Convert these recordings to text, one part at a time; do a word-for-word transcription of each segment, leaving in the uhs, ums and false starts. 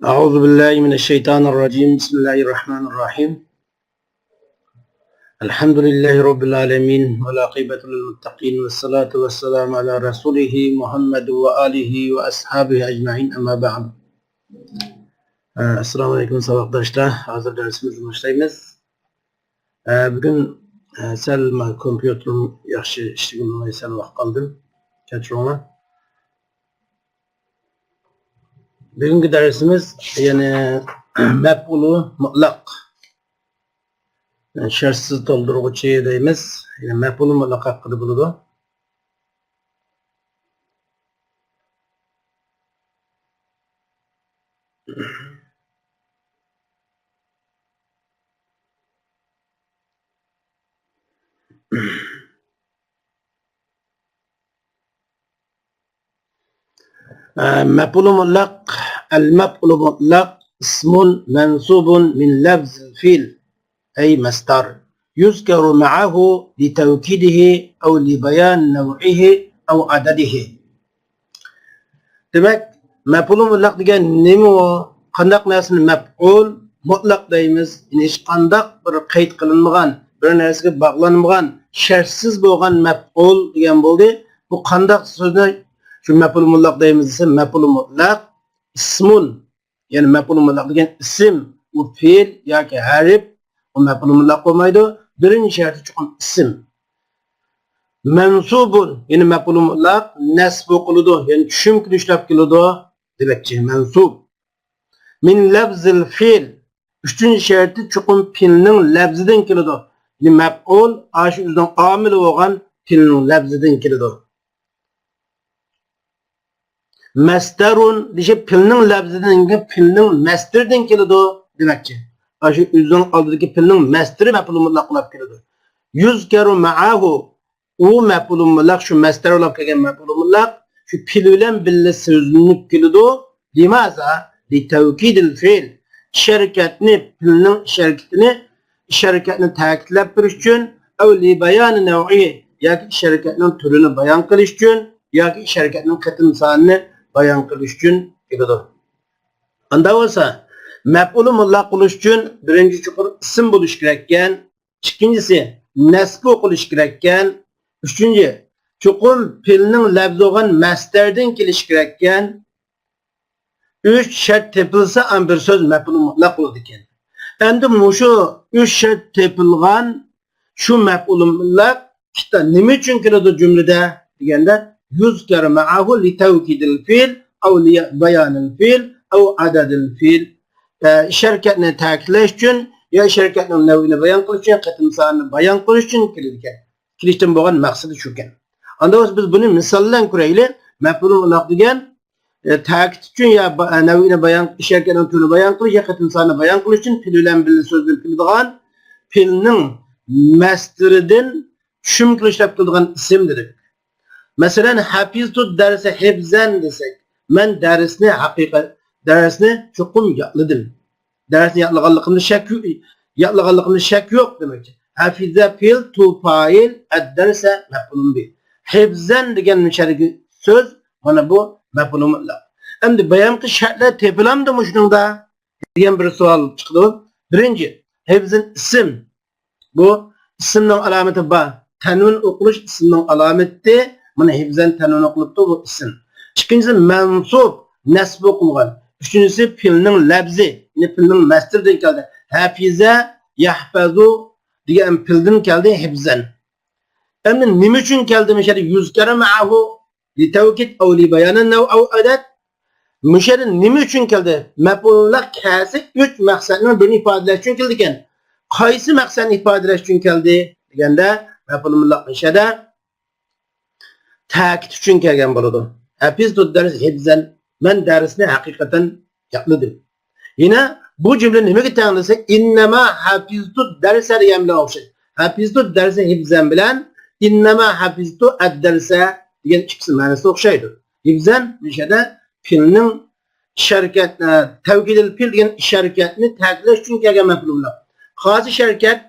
أعوذ بالله من الشيطان الرجيم. بسم الله الرحمن الرحيم. الحمد لله رب العالمين، والعاقبة للمتقين، والصلاة والسلام على رسوله محمد وآله وأصحابه أجمعين، أما بعد. ئەسسالامۇ ئەلەيكۇم ساۋاقداشلار، ھازىر دەرسىمىزنى باشلايمىز. بۈگۈن سەل ما كومپيۇتېرىم ياخشى ئىشلىگىلى بولماي سەل ۋاقىت ئالدىم، كەچۈرۈڭلار. بۈگۈنكى دەرسىمىز يەنى مەپئۇلى مۇتلەق، شەرتسىز تولدۇرغۇچى دەيمىز. يەنى مەپئۇلى مۇتلەق ھەققىدە بولىدۇ. مەپئۇلى مۇتلەق، المفعول المطلق اسم منصوب من لفظ الفعل، أي مصدر، يذكر معه لتوكيده أو لبيان نوعه أو عدده. دېمەك، مەپئۇلى مۇتلەق دېگەن نېمە ئۇ؟ قانداق نەرسىنى مەپئۇل مۇتلەق دەيمىز؟ يەنى ھېچقانداق بىر قەيت قىلىنمىغان، بىر نەرسىگە باغلانمىغان، شەرتسىز بولغان مەپئۇل دېگەن بولدى. بۇ قانداق سۆزنى شۇ مەپئۇلى مۇتلەق دەيمىز دېسە، مەپئۇلى مۇتلەق ئىسمۇن، يەنى مەپئۇلى مۇتلەق دېگەن ئىسىم، ئۇ پېئىل ياكى ھەرپ، ئۇ مەپئۇلى مۇتلەق بولمايدۇ. بىرىنچى شەرتى چوقۇم ئىسىم. مەنسۇبۇن، يەنى مەپئۇلى مۇتلەق نەسب قىلىدۇ، يەنى چۈشۈم كېلىشلەپ كېلىدۇ دېمەكچى، مەنسۇب. مىن لەفزىل فېئىل، ئۈچىنچى شەرتى چوقۇم پېئىلنىڭ لەپزىدىن كېلىدۇ. يەنى مەپئۇل ئاشۇ ئۆزىنىڭ ئامىلى بولغان پېئىلنىڭ لەپزىدىن كېلىدۇ. مەسدەرۇن دېيىشى پېئىلنىڭ لەپزىدىن، پېئىلنىڭ مەسدىرىدىن كېلىدۇ دېمەكچى. ئاشۇ ئۆزىنىڭ ئالدىدىكى پېئىلنىڭ مەسدىرى مەپئۇلى مۇتلەق بولاپ كېلىدۇ. يۇزكەرۇ مەئەھۇ، ئۇ مەپئۇلى مۇتلەق، شۇ مەسدەر بولاپ كەلگەن مەپئۇلى مۇتلەق شۇ پېئىل بىلەن بىللە سۆزلىنىپ كېلىدۇ. لىمازا؟ لىتەۋكىدىل فېئىل. ئىش ھەرىكەتنى، پېئىلنىڭ ئىش ھەرىكىتىنى، ئىش ھەرىكەتنى تەكىتلەپ بېرىش ئۈچۈن، ئەۋ لىبايانى نەۋئىھى، ياكى ئىش ھەرىكەتنىڭ تۈرىنى بايان قىلىش ئۈچۈن، ياكى ئىش ھەرىكەتنىڭ قېتىم سانىنى بايان قىلىش ئۈچۈن كېلىدۇ. ئاندا بولسا، مەپئۇلى مۇتلەق بولۇش ئۈچۈن بىرىنچى چوقۇم ئىسىم بولۇش كېرەككەن، ئىككىنچىسى نەسبى قىلىش كېرەككەن، ئۈچىنچى چوقۇم پېئىلنىڭ لەپزى بولغان مەسدەردىن كېلىشى كېرەككەن. ئۈچ شەرت تېپىلسا، ئەمدى بىر سۆز مەپئۇلى مۇتلەق بولىدىكەن. ئەمدى مۇشۇ ئۈچ شەرت تېپىلغان شۇ مەپئۇلى مۇتلەق ئىشتا نېمە ئۈچۈن كېلىدۇ جۈملىدە دېگەندە، يۇزكەر مەئەھۇ لىتەۋكىدىل فېئىل ئەۋ لىبايانىل فېئىل ئەۋ ئەدەدىل فېئىل. ئە، ئىش ھەرىكەتنى تەكىتلەش ئۈچۈن يا ئىش ھەرىكەتنىڭ نەۋئىنى بايان قىلىش ئۈچۈن، قېتىم سانىنى بايان قىلىش ئۈچۈن كېلىدىكەن. كېلىشتىن بولغان مەقسىتى شۇكەن. ئاندا بولسا بىز بۇنى مىسال بىلەن كۆرەيلى. مەپئۇلى مۇتلەق دېگەن ئە، تەكىت ئۈچۈن يا با-، ئە، نەۋئىنى بايان، ئىش ھەرىكەتنىڭ تۈرىنى بايان قىلىش يا قېتىم سانىنى بايان قىلىش ئۈچۈن پېئىل بىلەن بىللە سۆزلىنىپ كېلىدىغان پېئىلنىڭ مەسدىرىدىن چۈشۈم كېلىشلەپ كېلىدىغان ئىسىم دېدۇق. مەسىلەن، ھەپىزتۇ دەرسە ھىپزەن دېسەك، مەن دەرسنى ھەقىقەت، دەرسنى چوقۇم يادلىدىم. دەرسنى يادلىغانلىقىمدا شەك يو-، يادلىغانلىقىمدا شەك يوق دېمەكچى. ھەفىزە پېئىل، تۇ پائىل، ئەددەرسە مەپئۇلۇن بىھ. ھىپزەن دېگەن مۇشەرىكى سۆز، مانا بۇ مەپئۇلى مۇتلەق. ئەمدى بايامقى شەرتلەر تېپىلامدۇ مۇشۇنىڭدا دېگەن بىر سوئال چىقىدۇ. بىرىنچى، ھىپزىن ئىسىم. بۇ ئىسىمنىڭ ئالامىتى بار. تەنۋىن ئوقۇلۇش ئىسىمنىڭ ئالامىتى. مانا ھىپزەن تەنۋىن ئوقۇلۇپتۇ، بۇ ئىسىم. ئىككىنچىسى، مەنسۇب، نەسب ئوقۇلغان. ئۈچىنچىسى، پېئىلنىڭ لەپزى، يەنى پېئىلنىڭ مەسدىرىدىن كەلدى. ھەپىزە يەھپەزۇ دېگەن پېئىلدىن كەلدى ھىپزەن. ئەمدى نېمە ئۈچۈن كەلدى مۇشۇ يەردە يۇزكەرە مەئەھۇ لىتەۋكىد ئەۋ لىبايانى نەۋ ئەۋ ئەدەد؟ مۇشۇ يەردە نېمە ئۈچۈن كەلدى؟ مەپئۇللۇق كەلسە ئۈچ مەقسەتنىڭ بىرىنى ئىپادىلەش ئۈچۈن كېلىدىكەن. قايسى مەقسەتنى ئىپادىلەش ئۈچۈن كەلدى دېگەندە، مەپئۇلى مۇتلەق مۇشۇ يەردە تەكىت ئۈچۈن كەلگەن بولىدۇ. ھەپىزتۇ دەرس ھىپزەن، مەن دەرسنى ھەقىقەتەن يادلىدىم. يەنە بۇ جۈملە نېمىگە تەڭ دېسە، ئىننەما ھەپىزتۇ دەرسە دېگەن بىلەن ئوخشايدۇ. ھەپىزتۇ دەرسە ھىپزەن بىلەن ئىننەما ھەپىزتۇ ئەددەرسە دېگەن ئىككىسى مەنىسى ئوخشايدۇ. ھىپزەن مۇشۇ يەردە پېئىلنىڭ ئىش ھەرىكەت، ئە، تەۋكىدىل پېئىل دېگەن ئىش ھەرىكەتنى تەكىتلەش ئۈچۈن كەلگەن مەپئۇل بولىدۇ. خاس ئىش ھەرىكەت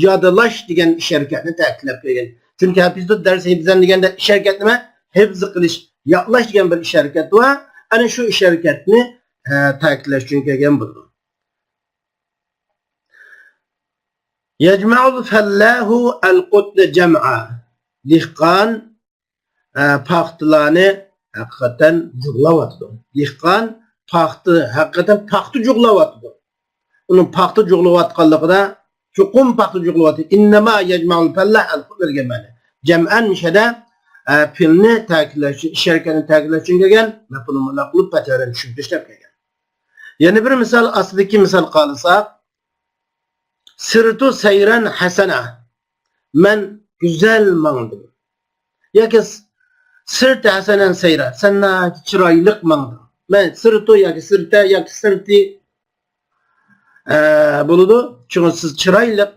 يادلاش دېگەن ئىش ھەرىكەتنى تەكىتلەپ كەلگەن. چۈنكى ھەپىزتۇ دەرسە ھىپزەن دېگەندە ئىش ھەرىكەت نېمە؟ ھىپز قىلىش، يادلاش دېگەن بىر ئىش ھەرىكەت بار. ئەنە شۇ ئىش ھەرىكەتنى ئە، تەكىتلەش ئۈچۈن كەلگەن بولىدۇ. يجمع الفلاح القطن جمعا. دېھقان، ئە، پاختىلارنى ھەقىقەتەن جۇغلاۋاتىدۇ. دېھقان پاختا، ھەقىقەتەن پاختا جۇغلاۋاتىدۇ. ئۇنىڭ پاختا جۇغلاۋاتقانلىقىدا چوقۇم پاختا جۇغلاۋاتىدۇ. إنما يجمع الفلاح القطن دېگەن مەنە. جەمئەن مۇشەدە، ئە، پېئىلنى تەكىتلەش ئۈچۈن، ئىش ھەرىكەتنى تەكىتلەش ئۈچۈن كەلگەن، مەپئۇلۇل مۇتلەق قىلىپ پەتھەلەرنى چۈشۈرۈپ تاشلاپ كەلگەن. يەنە بىر مىسال، ئاستىدىكى مىسالغا قارىساق، سرت سيرا حسنا، مەن گۈزەل ماڭدىم. ياكى س-، سرت حسنا سيرا، سەن ناھايىتى چىرايلىق ماڭدىڭ. مەن سرت ياكى سرت ياكى سرت، ئە، بولىدۇ. چۈنكى سىز چىرايلىق،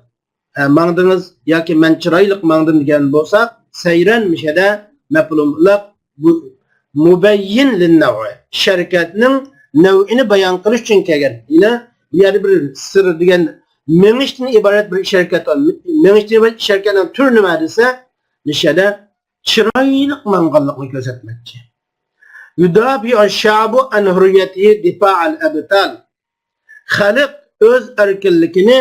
ئە، ماڭدىڭىز ياكى مەن چىرايلىق ماڭدىم دېگەن بولساق، سيرا مۇشەدە مەپئۇلۇل مۇتلەق بۇ مۇبەييىن لىننەۋئى، ئىش ھەرىكەتنىڭ نەۋئىنى بايان قىلىش ئۈچۈن كەلگەن. يەنە بۇ يەردە بىر سير دېگەن مېڭىشتىن ئىبارەت بىر ئىش ھەرىكەت بار. مېڭىشتىن ئىبارەت ئىش ھەرىكەتنىڭ تۈرى نېمە دېسە، مۇشەدە چىرايلىق ماڭغانلىقىنى كۆرسەتمەكچى. يدافع الشعب عن حريته دفاع الأبطال. خەلق ئۆز ئەركىنلىكىنى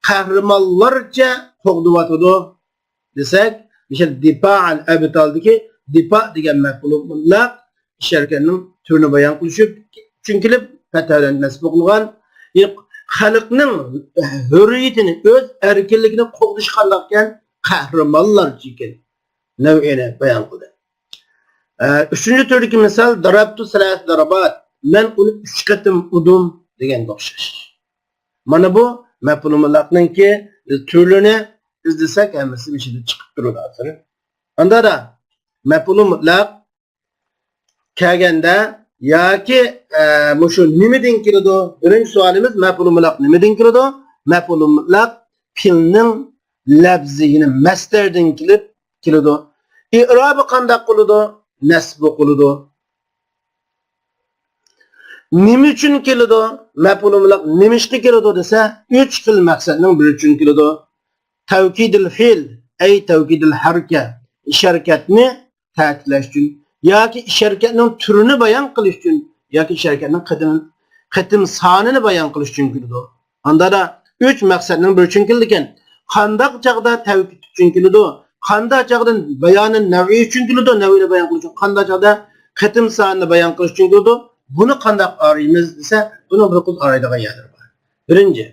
قەھرىمانلارچە قوغدىۋاتىدۇ دېسەك، مۇشۇ دىپا ئەل ئەبتالدىكى دىپا دېگەن مەپئۇلۇل مۇتلەق ئىش ھەرىكەتنىڭ تۈرىنى بايان قىلىش ئۈچۈن كېلىپ، پەتھە بىلەن نەسب قىلغان. خەلقنىڭ ھۆرىيىتىنى، ئۆز ئەركىنلىكىنى قوغدىشى قانداقكەن؟ قەھرىمانلارچىكەن. نەۋئىنى بايان قىلدى. ئە، ئۈچىنچى تۈردىكى مىسال، ضربت ثلاث ضربات، مەن ئۇنى ئۈچ قېتىم ئۇردۇم دېگەنگە ئوخشاش. مانا بۇ مەپئۇلۇل مۇتلەقنىڭكى تۈرلىرىنى ئىزدىسەك، ھەممىسى بېشىدا چىقىپ تۇرىدۇ ھازىر. ئاندا دا مەپئۇلۇل مۇتلەق كەلگەندە ياكى، ئە، مۇشۇ نېمىدىن كېلىدۇ؟ بىرىنچى سوئالىمىز، مەپئۇلۇل مۇتلەق نېمىدىن كېلىدۇ؟ مەپئۇلۇل مۇتلەق پېئىلنىڭ لەپزى، يەنى مەسدەردىن كېلىپ كېلىدۇ. ئىئرابى قانداق قىلىدۇ؟ نەسب قىلىدۇ. نېمە ئۈچۈن كېلىدۇ؟ مەپئۇلۇل مۇتلەق نېمىشقا كېلىدۇ دېسە، ئۈچ خىل مەقسەتنىڭ بىرى ئۈچۈن كېلىدۇ. تەۋكىدىل فېئىل، ئەي تەۋكىدىل ھەرىكە، ئىش ھەرىكەتنى تەكىتلەش ئۈچۈن ياكى ئىش ھەرىكەتنىڭ تۈرىنى بايان قىلىش ئۈچۈن ياكى ئىش ھەرىكەتنىڭ قېتىم، قېتىم سانىنى بايان قىلىش ئۈچۈن كېلىدۇ. ئاندا دا ئۈچ مەقسەتنىڭ بىرى ئۈچۈن كېلىدىكەن. قانداق چاغدا تەۋكىد ئۈچۈن كېلىدۇ؟ قانداق چاغدا بايانى نەۋئىي ئۈچۈن كېلىدۇ؟ نەۋئىينى بايان قىلىش ئۈچۈن. قانداق چاغدا قېتىم سانىنى بايان قىلىش ئۈچۈن كېلىدۇ؟ بۇنى قانداق ئايرىيمىز دېسە، بۇنىڭ بىر قىز ئايرىيدىغان يەرلىرى بار. بىرىنچى،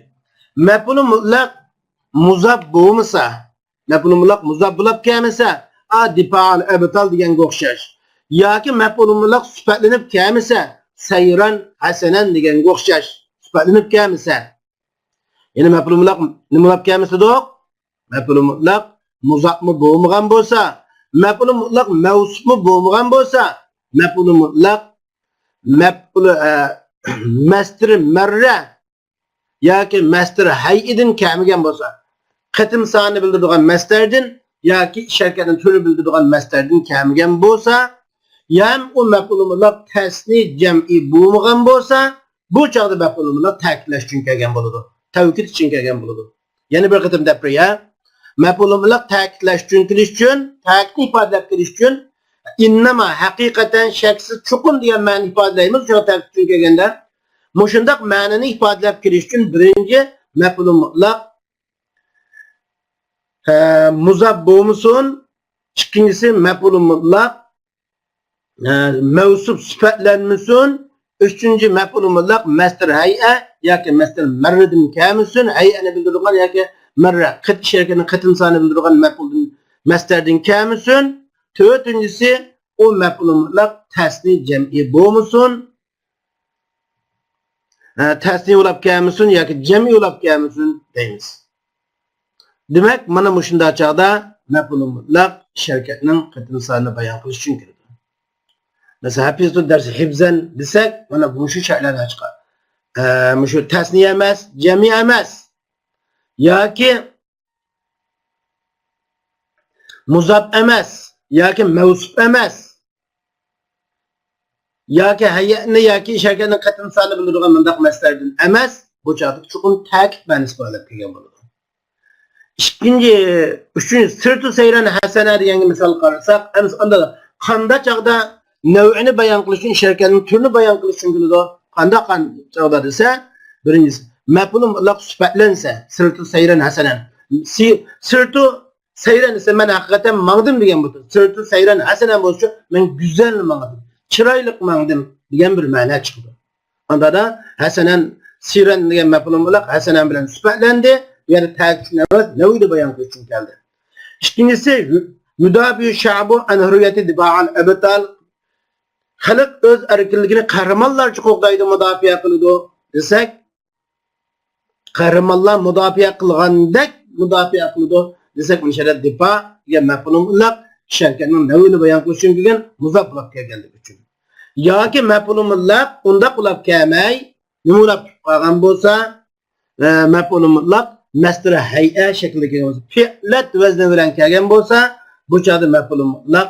مەپئۇلۇل مۇتلەق مۇزاپ بولمىسا، مەپئۇلۇل مۇتلەق مۇزاپ بولۇپ كەلمىسە، ئا، دىپا ئەل ئەبتال دېگەنگە ئوخشاش. ياكى مەپئۇلۇل مۇتلەق سۈپەتلىنىپ كەلمىسە، سەيران ھەسەنەن دېگەنگە ئوخشاش. سۈپەتلىنىپ كەلمىسە. يەنى مەپئۇلۇل مۇتلەق نېمە بولۇپ كەلمىسە دېدۇق؟ مەپئۇلۇل مۇتلەق مۇزاپمۇ بولمىغان بولسا، مەپئۇلۇل مۇتلەق مەۋسۇپمۇ بولمىغان بولسا، مەپئۇلۇل مۇتلەق مەپئۇلى، ئە، مەسدىرى مەررە ياكى مەسدىرى ھەيئەدىن كەلمىگەن بولسا، قېتىم سانىنى بىلدۈرىدىغان مەسدەردىن ياكى ئىش ھەرىكەتنىڭ تۈرىنى بىلدۈرىدىغان مەسدەردىن كەلمىگەن بولسا، يا ئۇ مەپئۇلۇل مۇتلەق تەسنىيە جەمئىي بولمىغان بولسا، بۇ چاغدا مەپئۇلۇل مۇتلەق تەكىتلەش ئۈچۈن كەلگەن بولىدۇ. تەۋكىد ئۈچۈن كەلگەن بولىدۇ. يەنە بىر قېتىم دەپ بېرەي. مەپئۇلۇل مۇتلەق تەكىتلەش ئۈچۈن كېلىش ئۈچۈن، تەكىتنى ئىپادىلەپ كېلىش ئۈچۈن، ئىننەما، ھەقىقەتەن، شەكسىز، چوقۇم دېگەن مەنىنى ئىپادىلەيمىز، شۇڭا تەكىت ئۈچۈن كەلگەندە. مۇشۇنداق مەنىنى ئىپادىلەپ كېلىش ئۈچۈن بىرىنچى مەپئۇلۇل مۇتلەق، ئە، مۇزاپ بولمىسۇن، ئىككىنچىسى مەپئۇلۇل مۇتلەق، ئە، مەۋسۇپ سۈپەتلەنمىسۇن، ئۈچىنچى مەپئۇلۇل مۇتلەق مەسدەر ھەيئە ياكى مەسدەر مەررىدىن كەلمىسۇن، ھەيئەنى بىلدۈرىدىغان ياكى مەررە، قېتىش ھەرىكىتىنىڭ قېتىم سانىنى بىلدۈرىدىغان مەپئۇلدىن، مەسدەردىن كەلمىسۇن. تۆتىنچىسى، ئۇ مەپئۇلۇل مۇتلەق تەسنىيە جەمئىي بولمىسۇن، ئە، تەسنىيە بولاپ كەلمىسۇن ياكى جەمئىي بولاپ كەلمىسۇن دەيمىز. دېمەك، مانا مۇشۇنداق چاغدا مەپئۇلۇل مۇتلەق ئىش ھەرىكەتنىڭ قېتىم سانىنى بايان قىلىش ئۈچۈن كېلىدۇ. مەسىلەن، ھەفىزتۇ دەرسى ھىفزەن دېسەك، مانا مۇشۇ شەرتلەردىن چىقار. ئە، مۇشۇ تەسنىيە ئەمەس، جەمئىي ئەمەس ياكى مۇزاپ ئەمەس ياكى مەۋسۇپ ئەمەس ياكى ھەيئەنى ياكى ئىش ھەرىكەتنىڭ قېتىم سانىنى بىلدۈرىدىغان مۇنداق مەسدەردىن ئەمەس، بۇ چاغدا چوقۇم تەكىت مەنىسى ئىپادىلەپ كەلگەن بولىدۇ. ئىككىنچى، ئۈچىنچى، سىرتۇ سەيران ھەسەنە دېگەنگە مىسال قارىساق، ئەمىسە ئاندا قاندا چاغدا نەۋئىنى بايان قىلىش ئۈچۈن، ئىش ھەرىكەتنىڭ تۈرىنى بايان قىلىش ئۈچۈن كېلىدۇ؟ قانداق چاغدا دېسە، بىرىنچىسى، مەپئۇلى مۇتلەق سۈپەتلەنسە، سىرتۇ سەيرەن ھەسەنەن. سى-، سىرتۇ سەيرەن دېسە، مەن ھەقىقەتەن ماڭدىم دېگەن بولىدۇ. سىرتۇ سەيرەن ھەسەنەن بولسا، مەن گۈزەل ماڭدىم، چىرايلىق ماڭدىم دېگەن بىر مەنە چىقىدۇ. ئاندادا ھەسەنەن، سىرەن دېگەن مەپئۇلى مۇتلەق ھەسەنەن بىلەن سۈپەتلەندى. بۇ يەردە تەكىتلىك ئەمەس، نەۋىدە بايان قىلىش ئۈچۈن كەلدى. ئىككىنچىسى، يۇداپىئۇ شەئبۇ ئەن ھۇررىيەتى دىپائەن ئەبتال. خەلق ئۆز ئەركىنلىكىنى قەھرىمانلارچە قوغدايدۇ، مۇداپىئە قىلىدۇ دېسەك، قەھرىمانلار مۇداپىئە قىلغاندەك مۇداپىئە قىلىدۇ دېسەك، مۇشۇ يەردە دىپا دېگەن مەپئۇلى مۇتلەق ئىش ھەرىكەتنىڭ نەۋئىنى بايان قىلىش ئۈچۈن كەلگەن، مۇزاپ بولۇپ كەلگەنلىكى ئۈچۈن. ياكى مەپئۇلى مۇتلەق ئۇنداق بولۇپ كەلمەي، نېمە بولۇپ قالغان بولسا، ئە، مەپئۇلى مۇتلەق مەستۇرە ھەيئە شەكلىدە كەلگەن بولسا، پىئلەت ۋەزنى بىلەن كەلگەن بولسا، بۇ چاغدا مەپئۇلى مۇتلەق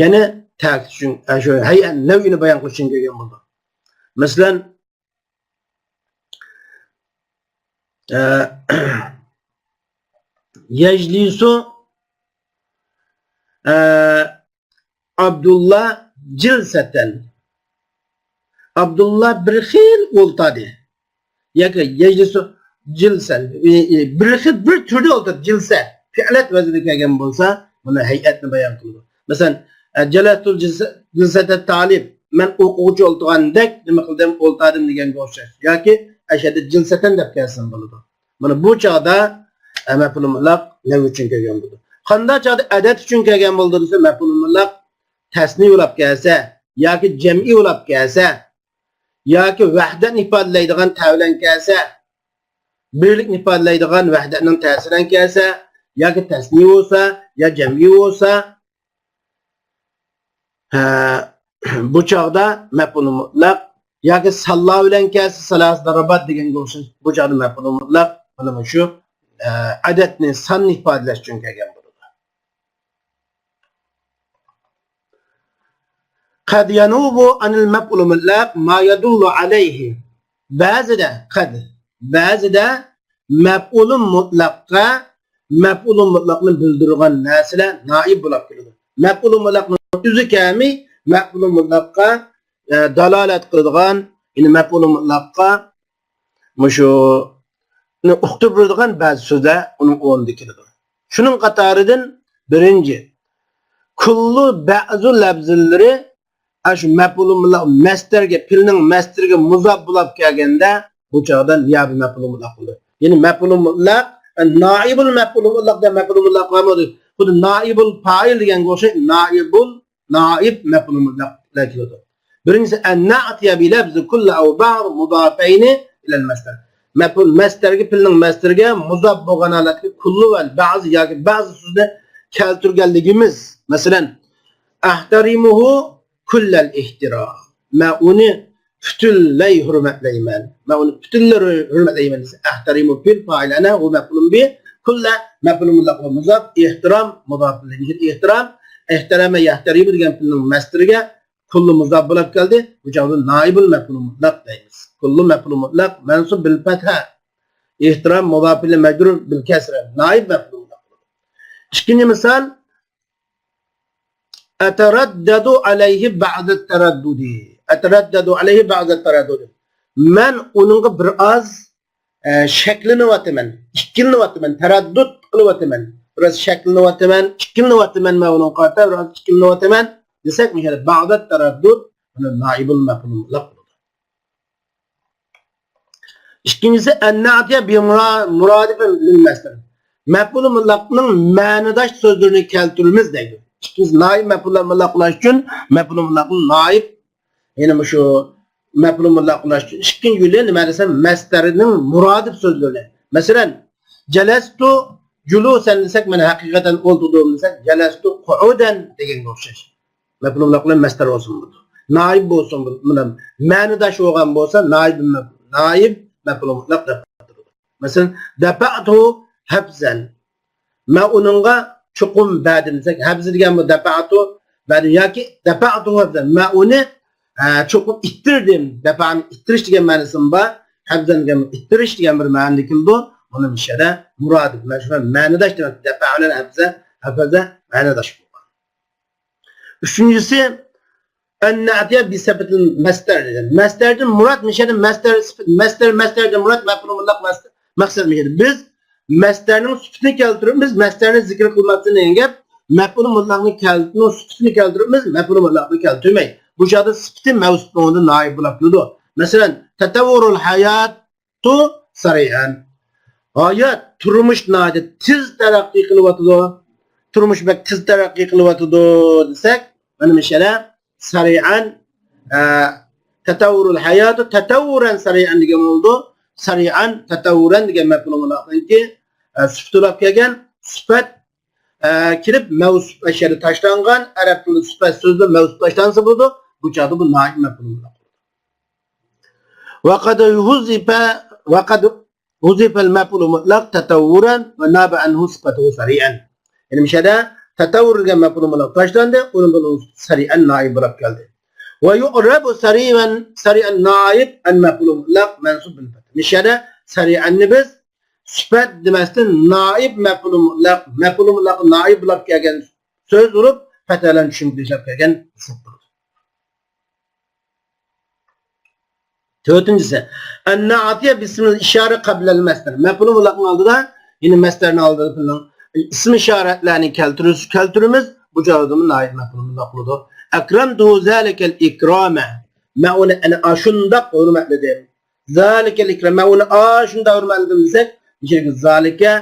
يەنە تەكىت ئۈچۈن، ئە، شۇ ھەيئە نەۋئىنى بايان قىلىش ئۈچۈن كەلگەن بولىدۇ. مەسىلەن، ئە، يەجلىسۇ، ئە، ئابدۇللا جىلسەتەن. ئابدۇللا بىر خىل ئولتاردى. ياكى يەجلىسۇ جىلسەن. ئى، ئى، بىر خىل، بىر تۈردە ئولتۇردى. جىلسە. پىئلەت ۋەزنىگە كەلگەن بولسا، بۇنى ھەيئەتنى بايان قىلىدۇ. مەسىلەن، ئە، جەلەستۇ جىلسە-، جىلسەتە تالىب. مەن ئوقۇغۇچى ئولتۇرغاندەك نېمە قىلدىم، ئولتاردىم دېگەنگە ئوخشاش. ياكى ئەشەدە جىلسەتەن دەپ كەلسىمۇ بولىدۇ. مانا بۇ چاغدا، ئە، مەپئۇلى مۇتلەق نەۋ ئۈچۈن كەلگەن بولىدۇ. قانداق چاغدا ئەدەت ئۈچۈن كەلگەن بولىدۇ دېسە، مەپئۇلى مۇتلەق تەسنىي بولاپ كەلسە ياكى جەمئىي بولاپ كەلسە ياكى ۋەھدەتنى ئىپادىلەيدىغان تەۋلەن كەلسە، بىرلىكنى ئىپادىلەيدىغان ۋەھدەتنىڭ تەسىرەن كەلسە ياكى تەسنىي بولسا يا جەمئىي بولسا، ھە، بۇ چاغدا مەپئۇلى مۇتلەق ياكى سانلار بىلەن كەلسە، سالاسە دارابات دېگەنگە ئوخشاش، بۇ چاغدا مەپئۇلى مۇتلەق مانا مۇشۇ، ئە، ئەدەتنى، ساننى ئىپادىلەش ئۈچۈن كەلگەن بولىدۇ. قەد يەنۇبۇ ئەنىل مەپئۇلى مۇتلەق ما يەدۇللۇ ئەلەيھى. بەزىدە، قەد، بەزىدە مەپئۇلى مۇتلەققا مەپئۇلى مۇتلەقنى بىلدۈرىدىغان نەرسىلەر نائىب بولاپ كېلىدۇ. مەپئۇلى مۇتلەقنىڭ ئۆزى كەلمەي، مەپئۇلى مۇتلەققا، ئە، دالالەت قىلىدىغان، يەنى مەپئۇلى مۇتلەققا مۇشۇنى ئۇقتۇرۇپ بېرىدىغان بەزى سۆزلەر ئۇنىڭ ئورنىدا كېلىدۇ. شۇنىڭ قاتارىدىن بىرىنچى، كۇللۇ بەزۇ لەپزىلىرى ئاشۇ مەپئۇلى مۇتلەق مەستەرگە، پېئىلنىڭ مەستىرىگە مۇزاپ بولاپ كەلگەندە، بۇ چاغدا نىيابىي مەپئۇلى مۇتلەق بولىدۇ. يەنى مەپئۇلى مۇتلەق، نائىبۇل مەپئۇلى مۇتلەق دەپ مەپئۇلى مۇتلەق بارمىدى. خۇددى نائىبۇل پائىل دېگەنگە ئوخشاش، نائىبۇل نائىب مەپئۇلى مۇتلەق بىلەن كېلىدۇ. بىرىنچىسى، ئەن نەئتىيە بىلەپزى كۇللى ئەۋ بەغ مۇدافەينى ئىلەل مەستەر. مەپئۇل مەستەرگە، پېئىلنىڭ مەستىرىگە مۇزاپ بولغان ھالەتتە كۇللى ۋە بەزى ياكى بەزى سۆزنى كەلتۈرگەنلىكىمىز. مەسىلەن، ئەھتەرىمۇھۇ كۇللەل ئېھتىرام. مەن ئۇنى پۈتۈنلەي ھۆرمەتلەيمەن. مەن ئۇنى پۈتۈنلەي ھۆرمەتلەيمەن دېسە، ئەھتەرىمۇ پېئىل پائىل ئەنە ۋە مەپئۇلۇن بىھ، كۇللە مەپئۇلى مۇتلەق ۋە مۇزاپ، ئېھتىرام مۇزاپ ئىلەيھى ئېھتىرام، ئەھتەرەمە يەھتەرىمۇ دېگەن پېئىلنىڭ مەستىرىگە كۇللى مۇزاپ بولاپ كەلدى. بۇ چاغدا نائىبۇل مەپئۇلى مۇتلەق دەيمىز. كۇللى مەپئۇلى مۇتلەق مەنسۇب بىل پەتھە. ئېھتىرام مۇزاپ ئىلەيھى مەجرۇر بىل كەسرە. نائىب مەپئۇلى مۇتلەق بولىدۇ. ئىككىنچى مىسال، ئەتەرەددەدۇ ئەلەيھى بەزەت تەرەددۇدى. ئەتەرەددەدۇ ئەلەيھى بەزەت تەرەددۇدى. مەن ئۇنىڭغا بىر ئاز، ئە، شەكلىنىۋاتىمەن، ئىككىلىنىۋاتىمەن، تەرەددۇت قىلىۋاتىمەن. بىر ئاز شەكلىنىۋاتىمەن، ئىككىلىنىۋاتىمەن، مەن ئۇنىڭغا قارىتا بىر ئاز ئىككىلىنىۋاتىمەن دېسەك، مۇشۇ يەردە بەزەت تەرەددۇد، بۇنى نائىبۇل مەپئۇلى مۇتلەق بولىدۇ. ئىككىنچىسى، ئەن نەئتىيە بى مۇرا-، مۇرادىفىن لىل مەستەر. مەپئۇلى مۇتلەقنىڭ مەنىداش سۆزلىرىنى كەلتۈرىمىز دەيدۇ. ئىككىنچىسى، نائىب مەپئۇلى مۇتلەق بولۇش ئۈچۈن مەپئۇلى مۇتلەقنىڭ نائىب، يەنى مۇشۇ مەپئۇلى مۇتلەق بولۇش ئۈچۈن ئىككىنچى يولى نېمە دېسە، مەستەرنىڭ مۇرادىپ سۆزلىرىنى. مەسىلەن، جەلەستۇ جۇلۇسەن دېسەك، مەن ھەقىقەتەن ئولتۇردۇم دېسەك، جەلەستۇ قۇئۇدەن دېگەنگە ئوخشاش. مەپئۇلى مۇتلەق بىلەن مەستەر بولسۇن بۇ. نائىب بولسۇن بۇ. مانا مەنىداش بولغان بولسا، نائىب مەپ-، نائىب مەپئۇلى مۇتلەق دەپ ئاتىلىدۇ. مەسىلەن، دەپەئتۇ ھەبزەن. مەن ئۇنىڭغا چوقۇم بەردىم دېسەك، ھەبزە دېگەن بۇ دەپەئتۇ بەردىم ياكى دەپەئتۇ ھەبزەن. مەن ئۇنى، ئە، چوقۇم ئىتتىردىم. دەپەئنى ئىتتىرىش دېگەن مەنىسىمۇ بار. ھەبزەن دېگەن ئىتتىرىش دېگەن بىر مەنىدە كېلىدۇ. بۇنى مۇشۇ يەردە مۇرادىپ، مەشھۇر مەنىداش دېمەك. دەپەئ بىلەن ھەبزە، ھەبزە مەنىداش بولغان. ئۈچىنچىسى، ئەن نەئتىيە بىسىپەتىل مەستەر دېدى. مەستەردىن مۇراد مىشەدە مەستەر، سۈپەت، مەستەر، مەستەردىن مۇراد مەپئۇل مۇتلەق مەستەر، مەقسەت مىشەدە. بىز مەستەرنىڭ سۈپىتىنى كەلتۈرۈپ، بىز مەستەرنى زىكىر قىلماستىن دېگەن گەپ، مەپئۇل مۇتلەقنى كەلتۈرۈپ، سۈپىتىنى كەلتۈرۈپ، بىز مەپئۇل مۇتلەقنى كەلتۈرمەي. بۇ چاغدا سۈپىتى مەۋسۇپ ئورنىدا نائىب بولاپ تۇرىدۇ. مەسىلەن، تەتەۋۋۇرۇل ھايات، تو سەرىئەن. ھايات، تۇرمۇش ناھايىتى تېز تەرەققىي قىلىۋاتىدۇ. تۇرمۇش بەك تېز تەرەققىي قىلىۋاتىدۇ دېسەك، مانا مىشەلە سەرىئەن، ئە، تەتەۋۋۇرۇل ھاياتۇ تەتەۋۋۇرەن سەرىئەن دېگەن بولىدۇ. سەرىئەن، تەتەۋۋۇرەن دېگەن مەپئۇل مۇتلەقنىڭكى، ئە، سۈپىتى بولاپ كەلگەن. سۈپەت، ئە، كېلىپ مەۋسۇپ ئەشەدە تاشلانغان. ئەرەب تىلىدا سۈپەت سۆزى مەۋسۇپ تاشلانسا بولىدۇ. بۇ چاغدا بۇ نائىب مەپئۇل مۇتلەق. وقد حذف، وقد حذف المفعول المطلق تطورا وناب عنه صفته سريعا. يەنى مۇشۇ يەردە تەتەۋۋۇر دېگەن مەپئۇل مۇتلەق تاشلاندى، ئۇنىڭدىن سەرىئەن نائىب بولاپ كەلدى. ويعرب سريعا، سريعا نائب عن مفعول مطلق منصوب بالفتح. مۇشۇ يەردە سەرىئەننى بىز سۈپەت دېمەستىن نائىب مەپئۇل مۇتلەق، مەپئۇل مۇتلەققا نائىب بولاپ كەلگەن سۆز ئۇرۇپ، پەتھە بىلەن چۈشۈرۈپ كەلگەن ھېساب قىلىمىز. تۆتىنچىسى، ئەننەئتىيە بىسمىل ئىشارە قەبلەل مەستەر. مەپئۇل مۇتلەقنىڭ ئالدىدا، يەنى مەستەرنىڭ ئالدىدا ئىسىم ئىشارەتلەرنى كەلتۈرۈز-، كەلتۈرىمىز. بۇ جاۋابىمۇ نائىب مەپئۇل مۇتلەق بولىدۇ. ئەكرەمتۇھۇ زالىكەل ئىكرامە. مەن ئۇنى ئەنە ئاشۇنداق ھۆرمەتلىدىم. زالىكەل ئىكرام. مەن ئۇنى ئاشۇنداق ھۆرمەتلىدىم دېسەك، زالىكە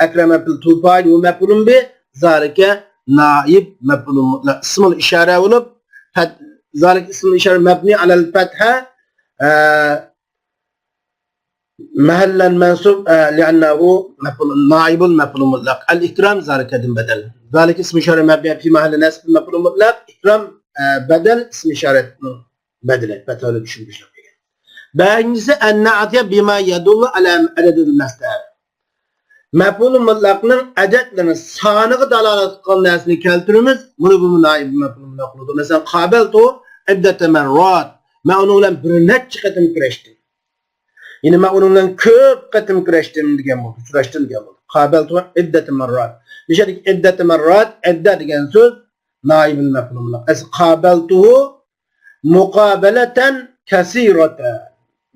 ئەكرەمە پېئىل تو پائىل ۋە مەپئۇلۇن بىھ، زالىكە نائىب مەپئۇلۇن مۇتلەق ئىسمۇل ئىشارە بولۇپ، پەت-، زالىكە ئىسمۇل ئىشارە مەبنى ئەلەل پەتھە، ئە، مەھەللەن مەنسۇب، ئە، لىئەننەھۇ مەپئۇل، نائىبۇل مەپئۇلۇن مۇتلەق. ئەل ئىكرام زالىكەدىن بەدەل. زالىكە ئىسمۇ ئىشارە مەبنى فى مەھەللى نەسب مەپئۇلۇن مۇتلەق. ئىكرام، ئە، بەدەل ئىسمۇ ئىشارەتنىڭ بەدىلى، پەتھە بىلەن چۈشۈرۈپ ئىشلەپ كەلگەن. بەشىنچىسى، ئەننەئتىيە بىما يەدۇللۇ ئەلە ئەدەدىل مەستەر. مەپئۇلۇ مۇتلەقنىڭ ئەدەدلىرىنى، سانىغا دالالەت قىلغان نەرسىنى كەلتۈرىمىز. بۇنى بۇ نائىب مەپئۇل مۇتلەق بولىدۇ. مەسىلەن، قابەلتۇ ئىددەتە مەررات. مەن ئۇنىڭ بىلەن بىر نەچچە قېتىم كۆرۈشتۈم. يەنى مەن ئۇنىڭ بىلەن كۆپ قېتىم كۆرۈشتۈم دېگەن بولىدۇ، ئۇچراشتىم دېگەن بولىدۇ. قابەلتۇ ئىددەتە مەررات. مۇشۇ يەردىكى ئىددەتە مەررات، ئىددە دېگەن سۆز نائىبۇل مەپئۇل مۇتلەق. ئەسلى قابەلتۇھۇ مۇقابەلەتەن كەسىرەتەن.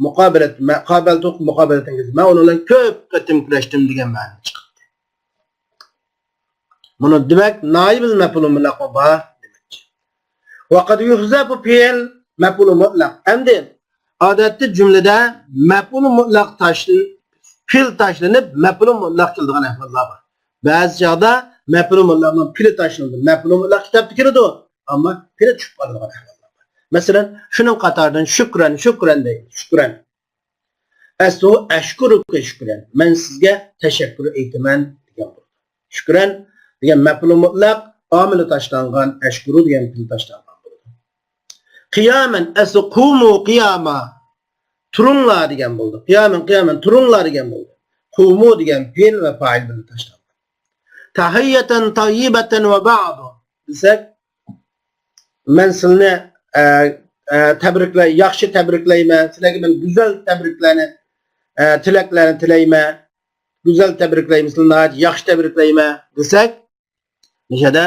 مۇقابەلەت، مە-، قابەلتۇ مۇقابەلەتەن كەسىرەتەن. مەن ئۇنىڭ بىلەن كۆپ قېتىم كۆرۈشتۈم دېگەن مەنىدە چىقىپتۇ. بۇنى دېمەك، نائىبۇل مەپئۇلۇ مۇتلەق بار دېمەكچى. ۋەقەد يۇھزەفۇ پېئىل مەپئۇلۇ مۇتلەق. ئەمدى ئادەتتە جۈملىدە مەپئۇلۇ مۇتلەق تاشلىن-، پېئىل تاشلىنىپ، مەپئۇلۇ مۇتلەق كېلىدىغان ئەھۋاللار بار. بەزى چاغدا مەپئۇلۇ مۇتلەقنىڭ پېئىلى تاشلىنىدۇ، مەپئۇلۇ مۇتلەق كىتابتا كېلىدۇ. ئەمما پېئىلى چۈشۈپ قالىدىغان ئەھۋاللار بار. مەسىلەن، شۇنىڭ قاتارىدىن شۈكرەن، شۈكرەن دەيمىز. شۈكرەن. ئەسلۇ ئەشكۇرۇكە شۈكرەن. مەن سىزگە تەشەككۈر ئېيتىمەن دېگەن بولىدۇ. شۈكرەن دېگەن مەپئۇلى مۇتلەق، ئامىلى تاشلانغان، ئەشكۇرۇ دېگەن پېئىلى تاشلانغان بولىدۇ. قىيامەن، ئەسلى قۇمۇ قىياما. تۇرۇڭلار دېگەن بولىدۇ. قىيامەن، قىيامەن، تۇرۇڭلار دېگەن بولىدۇ. قۇمۇ دېگەن پېئىل ۋە پائىل بىلەن تاشلانغان. تەھىيەتەن تەييىبەتەن ۋە بەئدۇ دېسەك، مەن سىلىنى، ئە، ئە، تەبرىكلەي-، ياخشى تەبرىكلەيمەن، سىلەرگە مەن گۈزەل تەبرىكلەرنى، ئە، تىلەكلەرنى تىلەيمەن، گۈزەل تەبرىكلەيمەن، سىلىنى ناھايىتى ياخشى تەبرىكلەيمەن دېسەك، مۇشۇ يەردە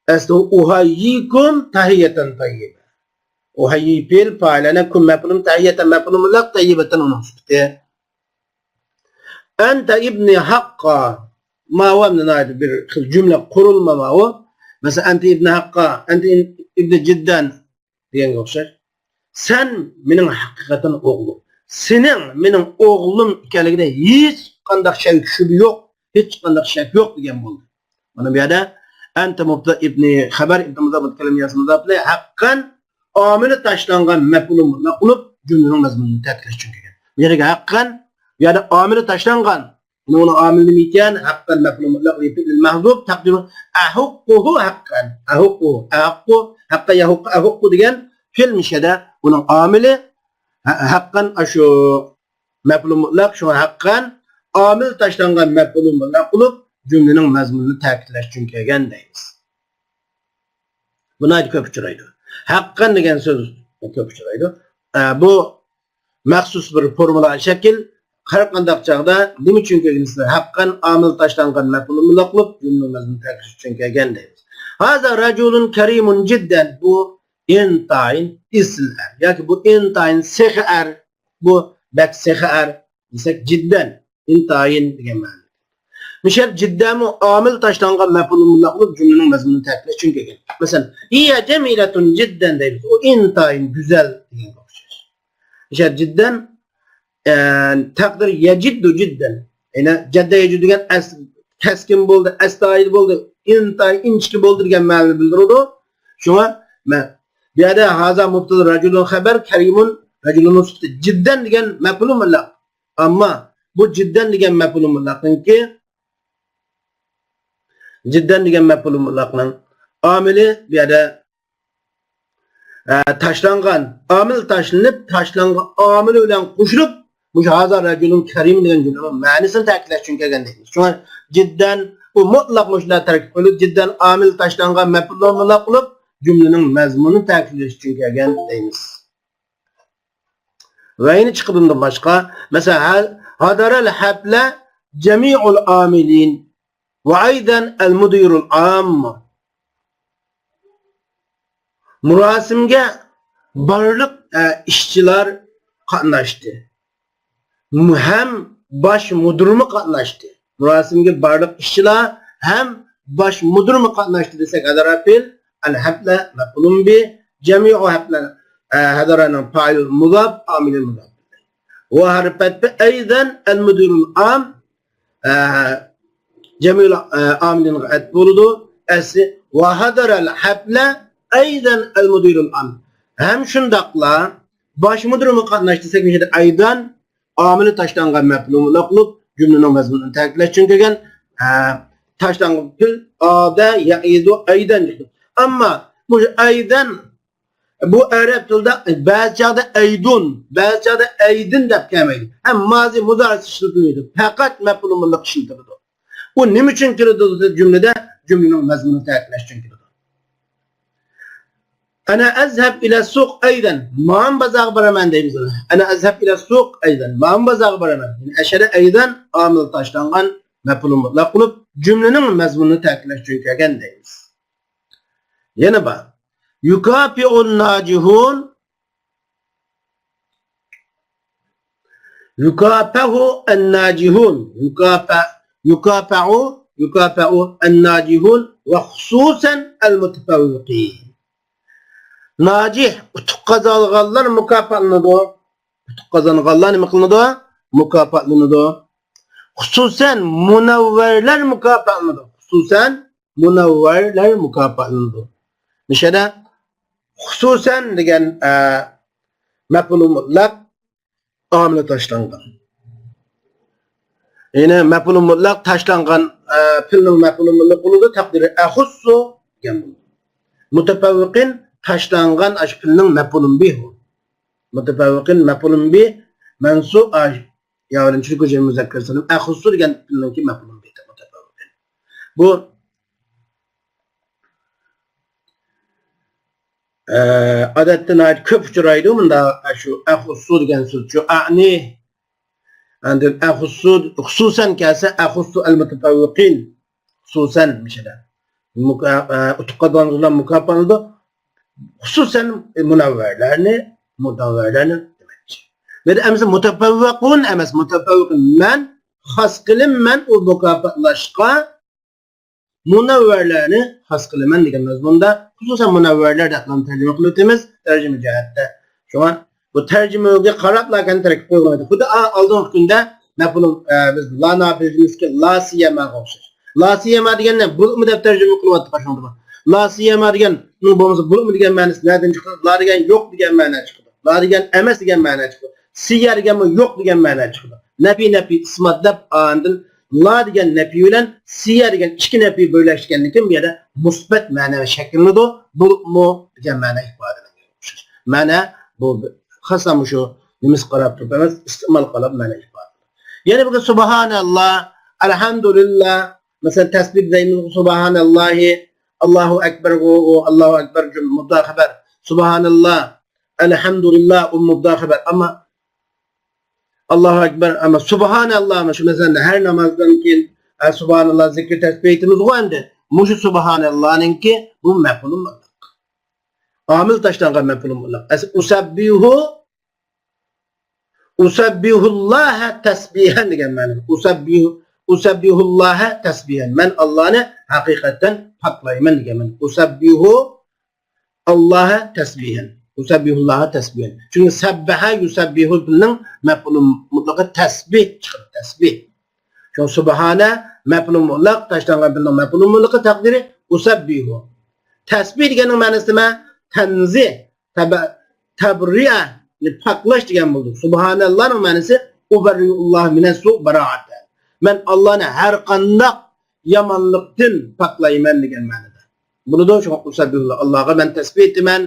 ئەسلى ئۇھەييىكۇم تەھىيەتەن تەييىبە. ئۇھەييى پېئىل پائىل، ئەنە كۇم مەپئۇلۇن، تەھىيەتەن مەپئۇلۇن مۇتلەق، تەييىبەتەن ئۇنىڭ سۈپىتى. ئەنتە ئىبنى ھەققا. ماۋۇ ئەمدى ناھايىتى بىر خىل جۈملە قۇرۇلما ماۋۇ. مەسىلەن، ئەنتە ئىبنى ھەققا، ئەنتە ئىبنى جىددەن دېگەنگە ئوخشاش. سەن مېنىڭ ھەقىقەتەن ئوغلۇم. سېنىڭ مېنىڭ ئوغلۇم ئىكەنلىكىدە ھېچقانداق شەك-شۈبھە يوق، ھېچقانداق شەك يوق دېگەن بولدى. مانا بۇ يەردە ئەنتە مۇبتەدا ئىبنى خەبەر، ئىبنى مۇزاف، مۇتەكەللىم ياسى مۇزاف ئىلەيھى، ھەققەن ئامىلى تاشلانغان مەپئۇلى مۇتلەق بولۇپ، جۈملىنىڭ مەزمۇنىنى تەكىتلەش ئۈچۈن كەلگەن. بۇ يەردىكى ھەققەن، بۇ يەردە ئامىلى تاشلانغان. ئۇنىڭ ئامىلى نېمە ئىكەن؟ ھەققەن مەپئۇلى مۇتلەق، فېئىل مەھزۇپ، تەقدىرى ئەھۇققۇھۇ ھەققەن. ئەھۇققۇ، ئەھۇققۇ، ھەققە يەھۇققۇ، ئەھۇققۇ دېگەن پېئىل مىشەدە ئۇنىڭ ئامىلى ھە-، ھەققەن ئاشۇ مەپئۇلى مۇتلەق، شۇڭا ھەققەن ئامىل تاشلانغان مەپئۇلى مۇتلەق بولۇپ، جۈملىنىڭ مەزمۇنىنى تەكىتلەش ئۈچۈن كەلگەن دەيمىز. بۇ ناھايىتى كۆپ ئۇچرايدۇ. ھەققەن دېگەن سۆز كۆپ ئۇچرايدۇ. ئە، بۇ مەخسۇس بىر فورمۇلا شەكىل. ھەر قانداق چاغدا نېمە ئۈچۈن كەلگەن دېسىلەر، ھەققەن ئامىل تاشلانغان مەپئۇلى مۇتلەق بولۇپ، جۈملىنىڭ مەزمۇنىنى تەكىتلەش ئۈچۈن كەلگەن دەيمىز. ھازا رەجۇلۇن كەرىمۇن جىددەن. بۇ ئىنتايىن ئېسىل ئەر ياكى بۇ ئىنتايىن سېخىي ئەر، بۇ بەك سېخىي ئەر دېسەك، جىددەن، ئىنتايىن دېگەن مەنىدە. مۇشۇ يەردە جىددەنمۇ ئامىل تاشلانغان مەپئۇلۇل مۇتلەق بولۇپ، جۈملىنىڭ مەزمۇنىنى تەكىتلەش ئۈچۈن كەلگەن. مەسىلەن، ھىيە جەمىلەتۇن جىددەن دەيمىز. ئۇ ئىنتايىن گۈزەل دېگەنگە ئوخشاش. مۇشۇ يەردە جىددەن، ئە، تەقدىر يەجىددۇ جىددەن. يەنى جەددە يەجىددۇ دېگەن ئەس-، كەسكىن بولدى، ئەستايىدىل بولدى، ئىنتايىن ئىنچىكە بولدى دېگەن مەنىنى بىلدۈرىدۇ. شۇڭا مەن بۇ يەردە ھازا مۇبتەدا راجۇلۇن خەبەر، كەرىمۇن راجۇلۇن سۈپىتى جىددەن دېگەن مەپئۇلۇل مۇتلەق. ئەمما بۇ جىددەن دېگەن مەپئۇلۇل مۇتلەقنىڭكى، جىددەن دېگەن مەپئۇلۇل مۇتلەقنىڭ ئامىلى بۇ يەردە، ئە، تاشلانغان، ئامىل تاشلىنىپ، تاشلانغان ئامىلى بىلەن قوشۇلۇپ، مۇشۇ ھازا راجۇلۇن كەرىم دېگەن جۈملىنىڭ مەنىسىنى تەكىتلەش ئۈچۈن كەلگەن دەيمىز. شۇڭا جىددەن، بۇ مۇتلەق مۇشۇنداق تەركىب قىلىپ، جىددەن ئامىل تاشلانغان مەپئۇلۇل مۇتلەق بولۇپ، جۈملىنىڭ مەزمۇنىنى تەكىتلەش ئۈچۈن كەلگەن دەيمىز. ۋە يەنە چىقىدۇ بۇندىن باشقا. مەسىلەن، ھە-، ھەدەرەل ھەپلە جەمىئۇل ئامىلىن ۋە ئەيدەن ئەل مۇدىرۇل ئام. مۇراسىمگە بارلىق، ئە، ئىشچىلار قاتناشتى. ھەم باش مۇدىرمۇ قاتناشتى. مۇراسىمگە بارلىق ئىشچىلار ھەم باش مۇدىرمۇ قاتناشتى دېسەك، ھەدەرە پېئىل، ئەل ھەپلە مەپئۇلۇن بىھ، جەمىئۇ ھەپلە، ئە، ھەدەرەنىڭ پائىل مۇزاپ، ئامىلى مۇزاپ. ۋە ھەرپەت بى ئەيدەن ئەل مۇدىرۇل ئام، ئە، جەمىئۇل، ئە، ئامىلىنغا ئەت بولىدۇ. ئەسلى ۋە ھەدەرەل ھەپلە ئەيدەن ئەل مۇدىرۇل ئام. ھەم شۇنداقلا باش مۇدىرمۇ قاتناشتى دېسەك، مۇشۇ يەردە ئەيدەن ئامىلى تاشلانغان مەپئۇلۇل مۇتلەق بولۇپ، جۈملىنىڭ مەزمۇنىنى تەكىتلەش ئۈچۈن كەلگەن، ئە، تاشلانغان پېئىل ئادە يەئىدۇ ئەيدەن چىقىدۇ. ئەمما مۇشۇ ئەيدەن، بۇ ئەرەب تىلىدا بەزى چاغدا ئەيدۇن، بەزى چاغدا ئەيدىن دەپ كەلمەيدۇ. ھەم مازى مۇزارىسى ئىشلىتىلمەيدۇ. پەقەت مەپئۇلۇل مۇتلەق ئىشلىتىلىدۇ. ئۇ نېمە ئۈچۈن كېلىدۇ دېسە، جۈملىدە جۈملىنىڭ مەزمۇنىنى تەكىتلەش ئۈچۈن كېلىدۇ. ئەنە ئەزھەب ئىلە سۇق ئەيدەن. مەن بازارغا بارىمەن دەيمىز ئۇنى. ئەنە ئەزھەب ئىلە سۇق ئەيدەن. مەن بازارغا بارىمەن. يەنى ئەشەدە ئەيدەن ئامىل تاشلانغان مەپئۇلۇل مۇتلەق بولۇپ، جۈملىنىڭ مەزمۇنىنى تەكىتلەش ئۈچۈن كەلگەن دەيمىز. يەنە بار. يۇكاپىئۇن ناجىھۇن. يۇكاپەھۇ ئەن ناجىھۇن. يۇكاپە-، يۇكاپەئۇ، يۇكاپەئۇ ئەن ناجىھۇن ۋە خۇسۇسەن ئەل مۇتەپەۋۋىقىن. ناجىھ، ئۇتۇق قازانغانلار مۇكاپاتلىنىدۇ. ئۇتۇق قازانغانلار نېمە قىلىنىدۇ؟ مۇكاپاتلىنىدۇ. خۇسۇسەن مۇنەۋۋەرلەر مۇكاپاتلىنىدۇ. خۇسۇسەن مۇنەۋۋەرلەر مۇكاپاتلىنىدۇ. مۇشۇ يەردە خۇسۇسەن دېگەن، ئە، مەپئۇلۇل مۇتلەق ئامىلى تاشلانغان. يەنى مەپئۇلۇل مۇتلەق تاشلانغان، ئە، پېئىلنىڭ مەپئۇلۇل مۇتلەق بولىدۇ، تەقدىرى ئەخۇسسۇ دېگەن بولىدۇ. مۇتەپەۋۋىقىن تاشلانغان ئاشۇ پېئىلنىڭ مەپئۇلۇن بىھ بۇ. مۇتەپەۋۋىقىن مەپئۇلۇن بىھ مەنسۇب ئاش-، يا بىلەن چۈشۈرۈپ كۆرسەتسەم، ئەخۇسسۇ دېگەن پېئىلنىڭكى مەپئۇلۇن بىھ مۇتەپەۋۋىقىن. بۇ، ئە، ئادەتتە ناھايىتى كۆپ ئۇچرايدۇ مۇندا، ئە، شۇ ئەخۇسسۇ دېگەن سۆز، شۇ ئەنى. ئاندىن ئەخۇسسۇ، خۇسۇسەن كەلسە، ئەخۇسسۇ ئەل مۇتەپەۋۋىقىن. خۇسۇسەن مۇشۇدا. مۇكا-، ئە، ئۇتۇق قازانغانلار مۇكاپاتلىنىدۇ. خۇسۇسەن مۇنەۋۋەرلەرنى، مۇنەۋۋەرلەرنى دېمەكچى. بۇ يەردە ئەمىسە مۇتەپەۋۋىقۇن ئەمەس، مۇتەپەۋۋىقۇن مەن خاس قىلىمەن ئۇ مۇكاپاتلاشقا مۇنەۋۋەرلەرنى خاس قىلىمەن دېگەن مەزمۇندا، خۇسۇسەن مۇنەۋۋەرلەر دەپ تەرجىمە قىلىۋېتىمىز، تەرجىمە جەھەتتە. شۇڭا بۇ تەرجىمىگە قاراپلا كەن تەركىب قويۇلمايدۇ. خۇددى ئا-، ئالدىنقى كۈندە مەپئۇلۇم، ئە، بىز لا ناپىيە جۈملىسىدىكى لا سىيەماغا ئوخشاش. لا سىيەما دېگەننى بولۇپمۇ دەپ تەرجىمە قىلىۋاتتۇق شۇڭا. لا سىيەما دېگەن، بولمىسا بولۇپمۇ دېگەن مەنىسى نەدىن چىقىدۇ؟ لا دېگەن يوق دېگەن مەنە چىقىدۇ. لا دېگەن ئەمەس دېگەن مەنە چىقىدۇ. سىيە دېگەنمۇ يوق دېگەن مەنە چىقىدۇ. نەپى، نەپى، ئىسمات دەپ ئاندىن لا دېگەن نەپى بىلەن سىيە دېگەن ئىككى نەپى بىرلەشكەندىن كېيىن بۇ يەردە مۇسبەت مەنە شەكىللىنىدۇ. بولۇپمۇ دېگەن مەنە ئىپادىلەنگەن. مەنە بۇ خاسا مۇشۇ نېمىسى قاراپ تۇرۇپ ئەمەس، ئىستېمال قىلىپ مەنە ئىپادىلەنگەن. يەنە بىر سۇبھانەللا، ئەلھەمدۇلىللا، مەسىلەن، تەسبىھ دەيمىز، سۇبھانەللاھى، ئاللاھۇ ئەكبەر، ئۇ، ئۇ، ئاللاھۇ ئەكبەر مۇبتەدا خەۋەر. سۇبھانەللا، ئەلھەمدۇلىللا، ئۇ مۇبتەدا خەۋەر. ئەمما ئاللاھۇ ئەكبەر، ئەمما سۇبھانەللا، مۇشۇ مەسىلەن، ھەر نامازدىن كېيىن، ئە، سۇبھانەللا زىكىر تەسبىھ ئېيتىمىزغۇ ئەمدى. مۇشۇ سۇبھانەللانىڭكى بۇ مەپئۇلى مۇتلەق. ئامىل تاشلانغان مەپئۇل مۇتلەق. ئەسلى ئۇسەببىھۇ، ئۇسەببىھۇللاھە تەسبىھەن دېگەن مەنىدە. ئۇسەببىھۇ، ئۇسەببىھۇللاھە تەسبىھەن. مەن ئاللانى ھەقىقەتەن پاكلايمەن دېگەن مەنىدە. ئۇسەببىھۇ ئاللاھە تەسبىھەن. ئۇسەببىھۇللاھە تەسبىھەن. چۈنكى سەببەھە يۇسەببىھۇ پېئىلنىڭ مەپئۇلى مۇتلىقى تەسبىھ چىقىدۇ، تەسبىھ. شۇڭا سۇبھانە مەپئۇلى مۇتلەق، تاشلانغان پېئىلنىڭ مەپئۇلى مۇتلىقى تەقدىرى ئۇسەببىھۇ. تەسبىھ دېگەننىڭ مەنىسى نېمە؟ تەنزىھ، تەبە-، تەبرىئە، يەنى پاكلاش دېگەن بولىدۇ. سۇبھانەللانىڭ مەنىسى ئۇبەررىئۇللاھ مىنەسسۇ بەرائەتە. مەن ئاللانى ھەر قانداق يامانلىقتىن پاكلايمەن دېگەن مەنىدە بولىدۇ. شۇڭا ئۇسەببىھۇللاھ، ئاللاغا مەن تەسبىھ ئېيتىمەن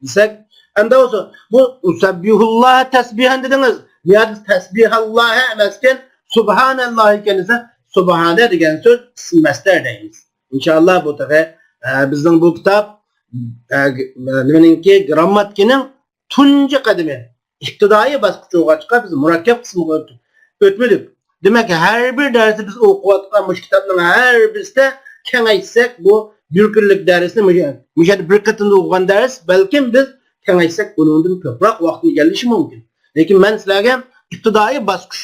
دېسەك، ئەمدى بولسا بۇ ئۇسەببىھۇللاھ تەسبىھەن دېدىڭىز. بۇ يەردە تەسبىھەللاھ ئەمەسكەن، سۇبھانەللاھ ئىكەن دېسە، سۇبھانە دېگەن سۆز ئىسىم مەسدەر دەيمىز. ئىنشائاللاھ بۇ تېخى، ئە، بىزنىڭ بۇ كىتاب، ئە، نېمىنىڭكى، گرامماتىكىنىڭ تۇنجى قەدىمى، ئىپتىدائىي باسقۇچ بولغاچقا، بىز مۇرەككەپ قىسمىغا ئۆت-، ئۆتمىدۇق. دېمەك، ھەر بىر دەرستە بىز ئوقۇۋاتقان مۇشۇ كىتابنىڭ ھەر بىرسىدە كېڭەيتسەك، بۇ بىر كۈنلۈك دەرسنى مۇشۇ، مۇشۇ يەردە بىر قېتىمدا ئوقۇغان دەرس، بەلكىم بىز كېڭەيتسەك، ئۇنىڭدىن كۆپرەك ۋاقىتنى ئىگىلىشى مۇمكىن. لېكىن مەن سىلەرگە ئىپتىدائىي باسقۇچ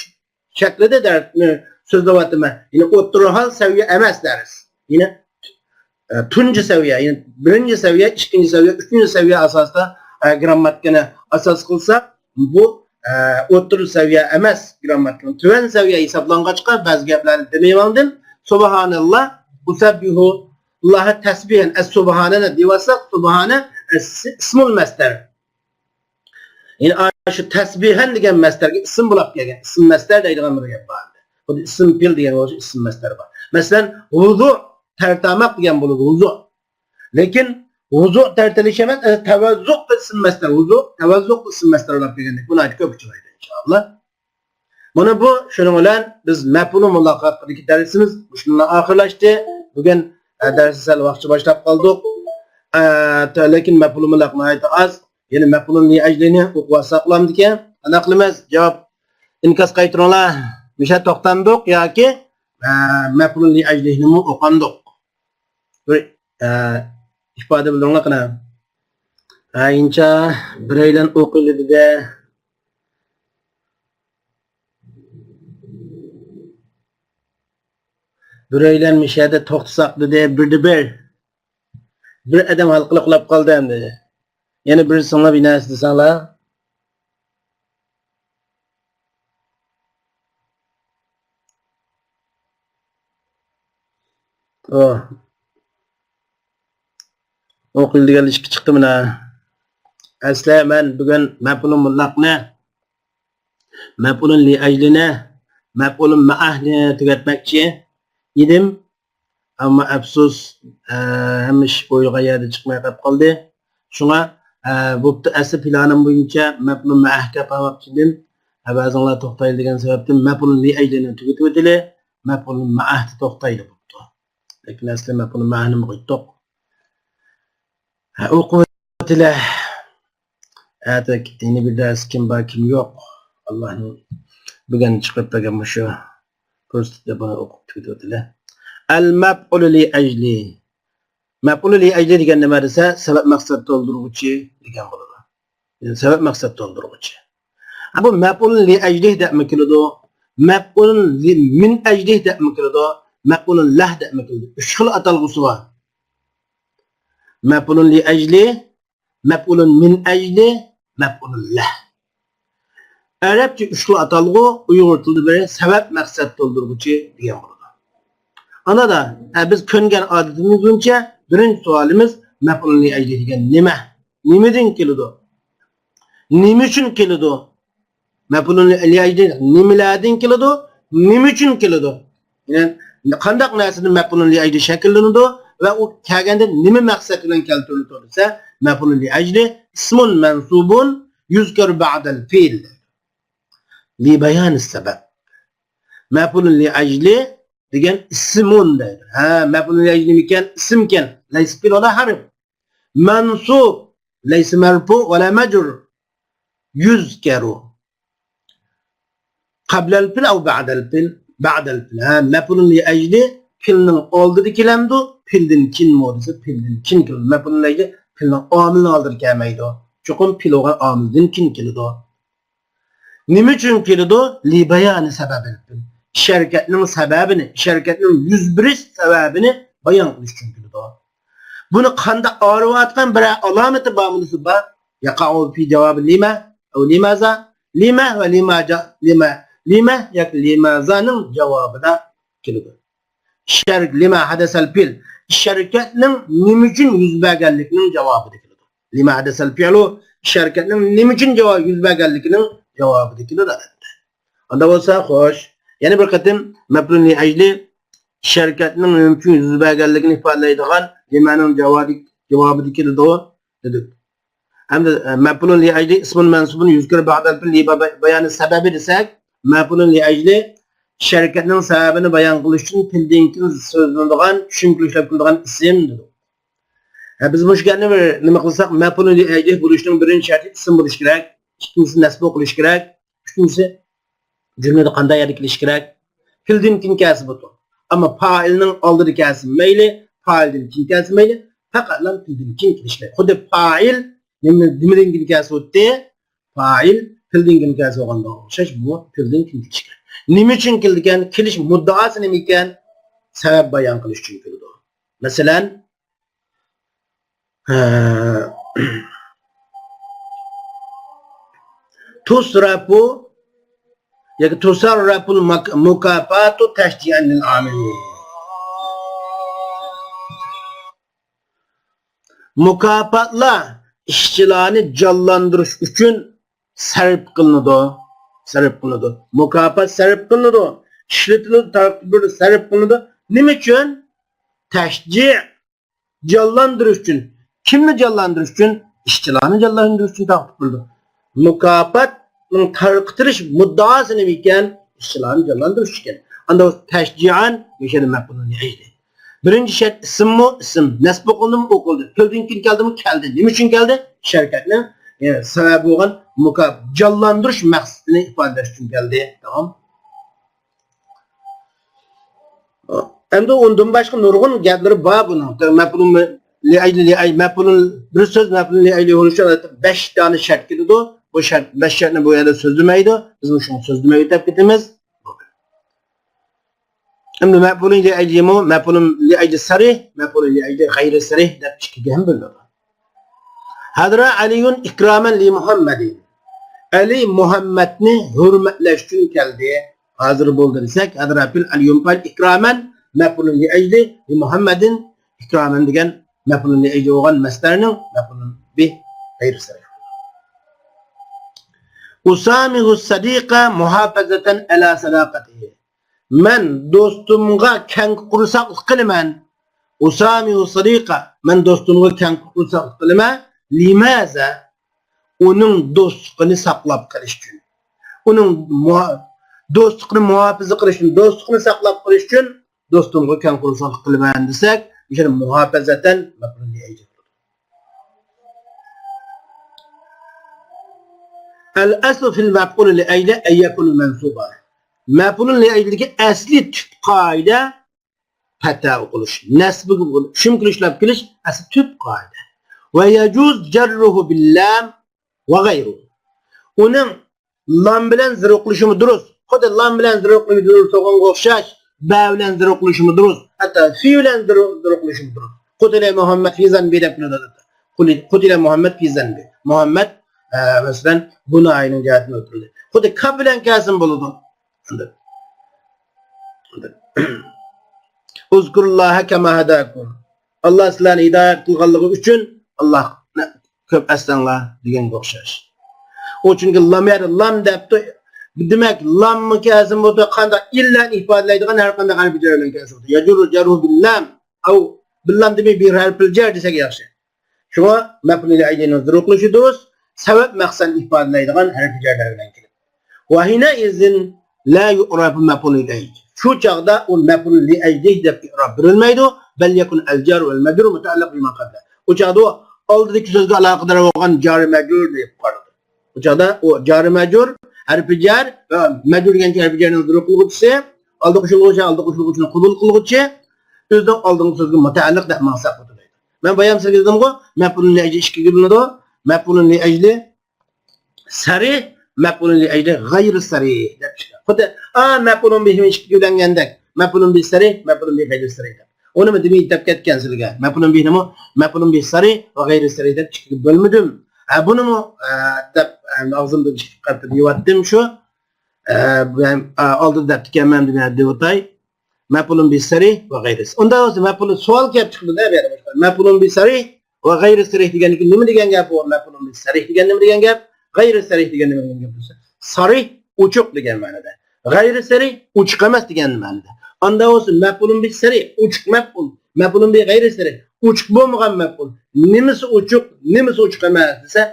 شەكلىدە دەرسنى سۆزلەۋاتىمەن. يەنى ئوتتۇرا ھال سەۋىيە ئەمەس دەرس. يەنى، ئە، تۇنجى سەۋىيە، يەنى بىرىنچى سەۋىيە، ئىككىنچى سەۋىيە، ئۈچىنچى سەۋىيە ئاساسىدا، ئە، گرامماتىكىنى ئاساس قىلساق، بۇ، ئە، ئوتتۇرا سەۋىيە ئەمەس گرامماتىكىنىڭ. تۆۋەن سەۋىيە ھېسابلانغاچقا بەزى گەپلەرنى دېمەيمەندىن، سۇبھانەللا، ئۇسەببىھۇ، ئاللاھە تەسبىھەن، ئەس سۇبھانەنى دېيىۋاتساق، سۇبھانە، ئەس ئىسمۇل مەسدەر. يەنى ئاشۇ تەسبىھەن دېگەن مەسدەرگە ئىسىم بولاپ كەلگەن، ئىسىم مەسدەر دەيدىغان بىر گەپ بار. خۇددى ئىسىم پېئىل دېگەن بولسا ئىسىم مەسدەر بار. مەسىلەن، ۋۇزۇ، تەر تارتماق دېگەن بولىدۇ، ۋۇزۇ. لېكىن ۋۇزۇ تەر تارتىش ئەمەس، ئەنە تەۋەززۇق ئىسىم مەسدەر، ۋۇزۇ، تەۋەززۇق ئىسىم مەسدەر بولاپ كەلگەندەك، بۇ ناھايىتى كۆپ ئۇچرايدۇ، ئىنشائاللا. مانا بۇ، شۇنىڭ بىلەن بىز مەپئۇلۇ مۇتلەق ھەققىدىكى دەرسىمىز مۇشۇ بىلەن ئاخىرلاشتى. بۈگۈن، ئە، دەرسنى سەل ۋاقچە باشلاپ قالدۇق. ئە، تە-، لېكىن مەپئۇلۇ مۇتلەق ناھايىتى ئاز. يەنە مەپئۇلۇن لىئەجلىنى ئوقۇۋالساق بولامدىكەن؟ قانداق قىلىمىز؟ جاۋاب، ئىنكاس قايتۇرۇڭلار. مۇشۇ يەردە توختامدۇق ياكى، ئە، مەپئۇلۇن لىئەجلىنىمۇ ئوقامدۇق؟ بىر، ئە، ئىپادە بىلدۈرۈڭلار قېنى. ھە، ئىنچا بىرەيلەن ئوقۇيلى دېدى. بىرەيلەن مۇشۇ يەردە توختىساق دېدى، بىردە بىر. بىر ئادەم ھالقىلىق ئۇخلاپ قالدى ئەمدى. يەنە بىرسى ئاڭلاپ يەنە نەرسە دېسەڭلار. ئۇ. ئوقۇيلى دېگەن ئىككى چىقتى مانا. ئەسلى مەن بۈگۈن مەپئۇلۇن مۇتلەقنى، مەپئۇلۇن لىئەجلىنى، مەپئۇلۇن مەئەھنى تۈگەتمەكچى ئىدىم. ئەمما ئەپسۇس، ئە، ھەممە ئىش ئويلىغان يەردە چىقماي قېلىپ قالدى. شۇڭا، ئە، بوپتۇ، ئەسلى پىلانىم بويىچە مەپئۇلۇن مەئەھ دەپ ئالماقچىدىم. ئە، بەزىڭلار توختايلى دېگەن سەۋەبتىن مەپئۇلۇن لىئەجلىنى تۈگىتىۋېتىلى، مەپئۇلۇن مەئەھتە توختايلى بوپتۇ. لېكىن ئەسلى مەپئۇلۇن مەئەھنى قويدۇق. ھە، ئوقۇۋېتىلە. ئەتە يەنە بىر دەرس كىم بار، كىم يوق. ئاللانىڭ بۈگۈن چىقىرىپ بەرگەن مۇشۇ پۇرسىتىدە بۇنى ئوقۇپ تۈگىتىۋېتىلە. ئەل مەپئۇلۇ لىئەجلى. مەپئۇلۇ لىئەجلى دېگەن نېمە دېسە، سەۋەب مەقسەت تولدۇرغۇچى دېگەن بولىدۇ. يەنى سەۋەب مەقسەت تولدۇرغۇچى. ھە، بۇ مەپئۇلۇن لىئەجلىھ دەپمۇ كېلىدۇ، مەپئۇلۇن لى-، مىن ئەجلىھ دەپمۇ كېلىدۇ، مەپئۇلۇن لەھ دەپمۇ كېلىدۇ. ئۈچ خىل ئاتالغۇسى بار. مەپئۇلۇن لىئەجلىھ، مەپئۇلۇن مىن ئەجلىھ، مەپئۇلۇن لەھ. ئەرەبچە ئۈچ خىل ئاتالغۇ، ئۇيغۇر تىلىدا بىرى سەۋەب مەقسەت تولدۇرغۇچى دېگەن بولىدۇ. ئانادا، ئە، بىز كۆنگەن ئادىتىمىز بويىچە بىرىنچى سوئالىمىز مەپئۇلۇن لىئەجلىھ دېگەن نېمە؟ نېمىدىن كېلىدۇ؟ نېمە ئۈچۈن كېلىدۇ؟ مەپئۇلۇن لىئەجلىھ نېمىلەردىن كېلىدۇ؟ نېمە ئۈچۈن كېلىدۇ؟ يەنى قانداق نەرسىدىن مەپئۇلۇن لىئەجلىھ شەكىللىنىدۇ ۋە ئۇ كەلگەندە نېمە مەقسەت بىلەن كەلتۈرۈلىدۇ دېسە، مەپئۇلۇن لىئەجلىھ ئىسمۇن مەنسۇبۇن يۇزكەرۇ بەئدەل فېئىل. لىبەيانىس سەبەب. مەپئۇلۇن لىئەجلىھ دېگەن ئىسمۇن دەيدۇ. ھە، مەپئۇلۇن لىئەجلىھ نېمىكەن؟ ئىسىمكەن. لەيسە پېئىل ۋە لا ھەرپ. مەنسۇب، لەيسە مەرفۇ ۋە لا مەجرۇر. يۇزكەرۇ. قەبلەل پېئىل ئەۋ بەئدەل پېئىل؟ بەئدەل پېئىل. ھە، مەپئۇلۇن لىئەجلىھ پېئىلنىڭ ئالدىدا كېلەمدۇ، پېئىلدىن كېيىنمۇ دېسە، پېئىلدىن كېيىن كېلىدۇ. مەپئۇلۇن لىئەجلىھ پېئىلنىڭ ئامىلىنىڭ ئالدىدا كەلمەيدۇ. چوقۇم پېئىل بولغان ئامىلدىن كېيىن كېلىدۇ. نېمە ئۈچۈن كېلىدۇ؟ لىبايانى سەۋەبىل پېئىل. ئىش ھەرىكەتنىڭ سەۋەبىنى، ئىش ھەرىكەتنىڭ يۈز بېرىش سەۋەبىنى بايان قىلىش ئۈچۈن كېلىدۇ. بۇنى قانداق ئايرىۋاتقان بىرەر ئالامىتى بارمۇ دېسە بار. يەقەئۇ فى جاۋابى لىمە، ئەۋ لىمازا، لىمە ۋە لىماجا، لىمە، لىمە ياكى لىمازانىڭ جاۋابىدا كېلىدۇ. ئىش ھەرىكەت، لىمە ھەدەسەل پېئىل. ئىش ھەرىكەتنىڭ نېمە ئۈچۈن يۈز بەرگەنلىكىنىڭ جاۋابىدا كېلىدۇ. لىمە ھەدەسەل پېئىلۇ، ئىش ھەرىكەتنىڭ نېمە ئۈچۈن جاۋاب، يۈز بەرگەنلىكىنىڭ جاۋابىدا كېلىدۇ، ئەلۋەتتە. ئاندا بولسا، خوش. يەنە بىر قېتىم مەپئۇلۇن لىئەجلى، ئىش ھەرىكەتنىڭ نېمە ئۈچۈن يۈز بەرگەنلىكىنى ئىپادىلەيدىغان لىمەنىڭ جاۋابى، جاۋابىدا كېلىدۇ، دېدۇق. ھەمدە، ئە، مەپئۇلۇن لىئەجلى ئىسمۇن مەنسۇبۇن يۇزكىرۇ بەئدەل پېئىل لىبايانى سەۋەبى دېسەك، مەپئۇلۇن لىئەجلى ئىش ھەرىكەتنىڭ سەۋەبىنى بايان قىلىش ئۈچۈن پېئىلدىن كېيىن سۆزلىنىدىغان، چۈشۈرۈپ كېلىدىغان ئىسىم دېدۇق. ھە، بىز مۇشۇ گەپنى بىر نېمە قىلساق، مەپئۇلۇن لىئەجلى بولۇشنىڭ بىرىنچى شەرتى ئىسىم بولۇش كېرەك، ئىككىنچىسى نەسب بولۇش كېرەك، ئۈچىنچىسى جۈملىدە قانداق يەردە كېلىش كېرەك؟ پېئىلدىن كېيىن كەلسە بولىدۇ. ئەمما پائىلنىڭ ئالدىدا كەلسە مەيلى، پائىلدىن كېيىن كەلسە مەيلى، پەقەتلا پېئىلدىن كېيىن كېلىشى كېرەك. خۇددى پائىل نېمە، نېمىدىن كېيىن كەلسە بولاتتى؟ پائىل پېئىلدىن كېيىن كەلسە بولغانغا ئوخشاش، بۇ پېئىلدىن كېيىن كېلىشى كېرەك. نېمە ئۈچۈن كېلىدىكەن؟ كېلىش مۇددىئاسى نېمە ئىكەن؟ سەۋەب بايان قىلىش ئۈچۈن كېلىدۇ. مەسىلەن، ھە، تۇسرەپۇ ياكى تۇسەررەپۇل مۇك-، مۇكاپاتۇ تەشجىئەن لىل ئامىلىن. مۇكاپاتلار ئىشچىلارنى جانلاندۇرۇش ئۈچۈن سەرپ قىلىنىدۇ. سەرپ قىلىنىدۇ. مۇكاپات سەرپ قىلىنىدۇ. ئىشلىتىلىدۇ، تارقىتىپ بېرىدۇ، سەرپ قىلىنىدۇ. نېمە ئۈچۈن؟ تەشجىئ، جانلاندۇرۇش ئۈچۈن. كىمنى جانلاندۇرۇش ئۈچۈن؟ ئىشچىلارنى جانلاندۇرۇش ئۈچۈن تارقىتىپ بېرىدۇ. مۇكاپاتنىڭ تارقىتىلىش مۇددىئاسى نېمە ئىكەن؟ ئىشچىلارنى جانلاندۇرۇش ئىكەن. ئاندا تەشجىئەن مۇشۇ يەردە مەپئۇلۇن لىئەجلى. بىرىنچى شەرت ئىسىممۇ؟ ئىسىم. نەسب ئوقۇلدىمۇ؟ ئوقۇلدى. پېئىلدىن كېيىن كەلدىمۇ؟ كەلدى. نېمە ئۈچۈن كەلدى؟ ئىش ھەرىكەتنىڭ، ئە، سەۋەبى بولغان مۇكاپ-، جانلاندۇرۇش مەقسىتىنى ئىپادىلەش ئۈچۈن كەلدى. تامام. ئەمدى ئۇندىن باشقا نۇرغۇن گەپلىرى بار بۇنىڭ. مەپئۇلۇن لىئەجلى، لىئەج-، مەپئۇلۇن، بىر سۆز مەپئۇلۇن لىئەجلى بولۇشى بەش دانە شەرت كېلىدۇ. بۇ شەرت، بەش شەرتنى بۇ يەردە سۆزلىمەيدۇ. بىز مۇشۇنى سۆزلىمەي ئۆتۈپ كېتىمىز. ئەمدى مەپئۇلۇن لىئەجلىمۇ، مەپئۇلۇن لىئەجلى سەرىھ، مەپئۇلۇن لىئەجلى غەيرىي سەرىھ دەپ ئىككىگە ھەم بۆلۈنىدۇ. ھەدرا ئەلىيۇن ئىكرامەن لىمۇھەممەدىن. ئەلى مۇھەممەدنى ھۆرمەتلەش ئۈچۈن كەلدى. ھازىر بولدى دېسەك، ھەدرا پېئىل، ئەلىيۇن پېئىل، ئىكرامەن، مەپئۇلۇن لىئەجلى، لىمۇھەممەدىن، ئىكرامەن دېگەن مەپئۇلۇن لىئەجلى بولغان مەسدەرنىڭ مەپئۇلۇن بىھ غەيرىي سەرىھ. ئۇسامىھۇ سەدىقە مۇھاپەزەتەن ئەلا سەداقەتىھى. مەن دوستۇمغا كەڭ قورساقلىق قىلىمەن. ئۇسامىھۇ سەدىقە، مەن دوستۇمغا كەڭ قورساقلىق قىلىمەن. لىمازا؟ ئۇنىڭ دوستلۇقىنى ساقلاپ قېلىش ئۈچۈن. ئۇنىڭ مۇھا-، دوستلۇقىنى مۇھاپىزە قىلىش ئۈچۈن، دوستلۇقىنى ساقلاپ قېلىش ئۈچۈن دوستۇمغا كەڭ قورساقلىق قىلىمەن دېسەك، مۇشۇنى مۇھاپەزەتەن مەپئۇلۇن لىئەجلى بولىدۇ. ئەل ئەسلۇ فىل مەپئۇلى لىئەجلى ئەن يەكۇنە مەنسۇبا. مەپئۇلۇن لىئەجلىدىكى ئەسلىي تۈپ قائىدە پەتھا ئوقۇلۇش، نەسبىگە ئوقۇلۇش، شۇم كېلىشلەپ كېلىش ئەسلى تۈپ قائىدە. ۋە يەجۇز جەررۇھۇ بىللام ۋە غەيرۇ. ئۇنىڭ لام بىلەن زەرب قىلىشىمۇ دۇرۇس. خۇددى لام بىلەن زەرب قىلىشى دۇرۇس بولغانغا ئوخشاش، بە بىلەن زەرب قىلىشىمۇ دۇرۇس. ھەتتا فى بىلەن زەرب، زەرب قىلىشىمۇ دۇرۇس. قۇتىلە مۇھەممەد فى زەنبى دەپ كېلىدۇ. قۇلى-، قۇتىلە مۇھەممەد فى زەنبى. مۇھەممەد، ئە، مەسىلەن، گۇناھىنىڭ جەھەتتىن ئۆلتۈرۈلدى. خۇددى كاپ بىلەن كەلسىمۇ بولىدۇ. ئۇزكۇرۇللاھە كەما ھەداكۇم. ئاللا سىلەرنى ھىدايەت قىلغانلىقى ئۈچۈن ئاللاھنى كۆپ ئەسلەڭلار دېگەنگە ئوخشاش. ئۇ چۈنكى لام يەردە لام دەپتۇ. دېمەك، لاممۇ كەلسىمۇ بولىدۇ، قانداق ئىللەتنى ئىپادىلەيدىغان ھەر قانداق ھەرپى جەر بىلەن كەلسە بولىدۇ. يەجۇررۇ جەررۇھۇ بىللام. ئەۋ بىللام دېمەي، بىھەرپىل جەر دېسەك ياخشى. شۇڭا مەپئۇلۇن لىئەجلىنىڭ زەرب قىلىشى دۇرۇس، سەۋەب مەقسەتنى ئىپادىلەيدىغان ھەرپى جەرلەر بىلەن كېلىدۇ. ۋە ھىنەئىزىن لا يۇئرەفۇ مەپئۇلۇن لىئەجلى. شۇ چاغدا ئۇ مەپئۇلۇن لىئەجلى دەپ ئىئراب بېرىلمەيدۇ. بەل يەكۇن ئەل جار ۋەل مەجرۇر مۇتەئەللىق بىما قەبلە. ئۇ چاغدا ئۇ ئالدىدىكى سۆزگە ئالاقىدار بولغان جارى مەجرۇر دەپ قارىلىدۇ. ئۇ چاغدا ئۇ جارى مەجرۇر، ھەرپى جەر ۋە مەجرۇر دېگەن ھەرپى جەرنىڭ زەرب قىلغۇچىسى، ئالدى قوشۇلغۇچى، ئالدى قوشۇلغۇچىنى قوبۇل قىلغۇچى، ئۆزىنىڭ ئالدىنقى سۆزىگە مۇتەئەللىق دەپ ماڭساق بولىدۇ. مەن بايام سىزگە دېدىمغۇ، مەپئۇلۇن لىئەجلى ئىككىگە بۆلۈنىدۇ. مەپئۇلۇن لىئەجلى سەرىھ، مەپئۇلۇن لىئەجلى غەيرى سەرىھ دەپ ئىككى. خۇددى، ئا، مەپئۇلۇن بىھىمۇ ئىككىگە بۆلۈنگەندەك، مەپئۇلۇن بىھ سەرىھ، مەپئۇلۇن بىھ غەيرى سەرىھ دەپ. ئۇنىمۇ دېمەي دەپ كەتكەن سىلىگە. مەپئۇلۇن بىھنىمۇ، مەپئۇلۇن بىھ سەرىھ ۋە غەيرى سەرىھ دەپ ئىككىگە بۆلمىدىم. ھە، بۇنىمۇ، ئە، دەپ، ئە، ئاغزىمدىن چىقىپ قاپتۇ دېيىۋاتتىم شۇ. ئە، بۇ ھەم، ئە، ئالدىدا دەپتىكەنمەن، دېمەي دەۋاتاي. مەپئۇلۇن بىھ سەرىھ ۋە غەيرى. ئۇنداق بولسا مەپئۇلۇن سوئال كېلىپ چىقىدۇ-دە بۇ يەردە. مەپئۇلۇن بىھ سەرىھ ۋە غەيرى سەرىھ دېگەندىكىن نېمە دېگەن گەپ ئۇ؟ مەپئۇلۇن بىھ سەرىھ دېگەن نېمە دېگەن گەپ؟ غەيرى سەرىھ دېگەن نېمە دېگەن گەپ دېسە، سەرىھ ئوچۇق دېگەن مەنىدە. غەيرى سەرىھ ئوچۇق ئەمەس دېگەن مەنىدە. ئاندا بولسا مەپئۇلۇن بىھ سەرىھ ئوچۇق مەپئۇل، مەپئۇلۇن بىھ غەيرى سەرىھ ئوچۇق بولمىغان مەپئۇل. نېمىسى ئوچۇق، نېمىسى ئوچۇق ئەمەس دېسە،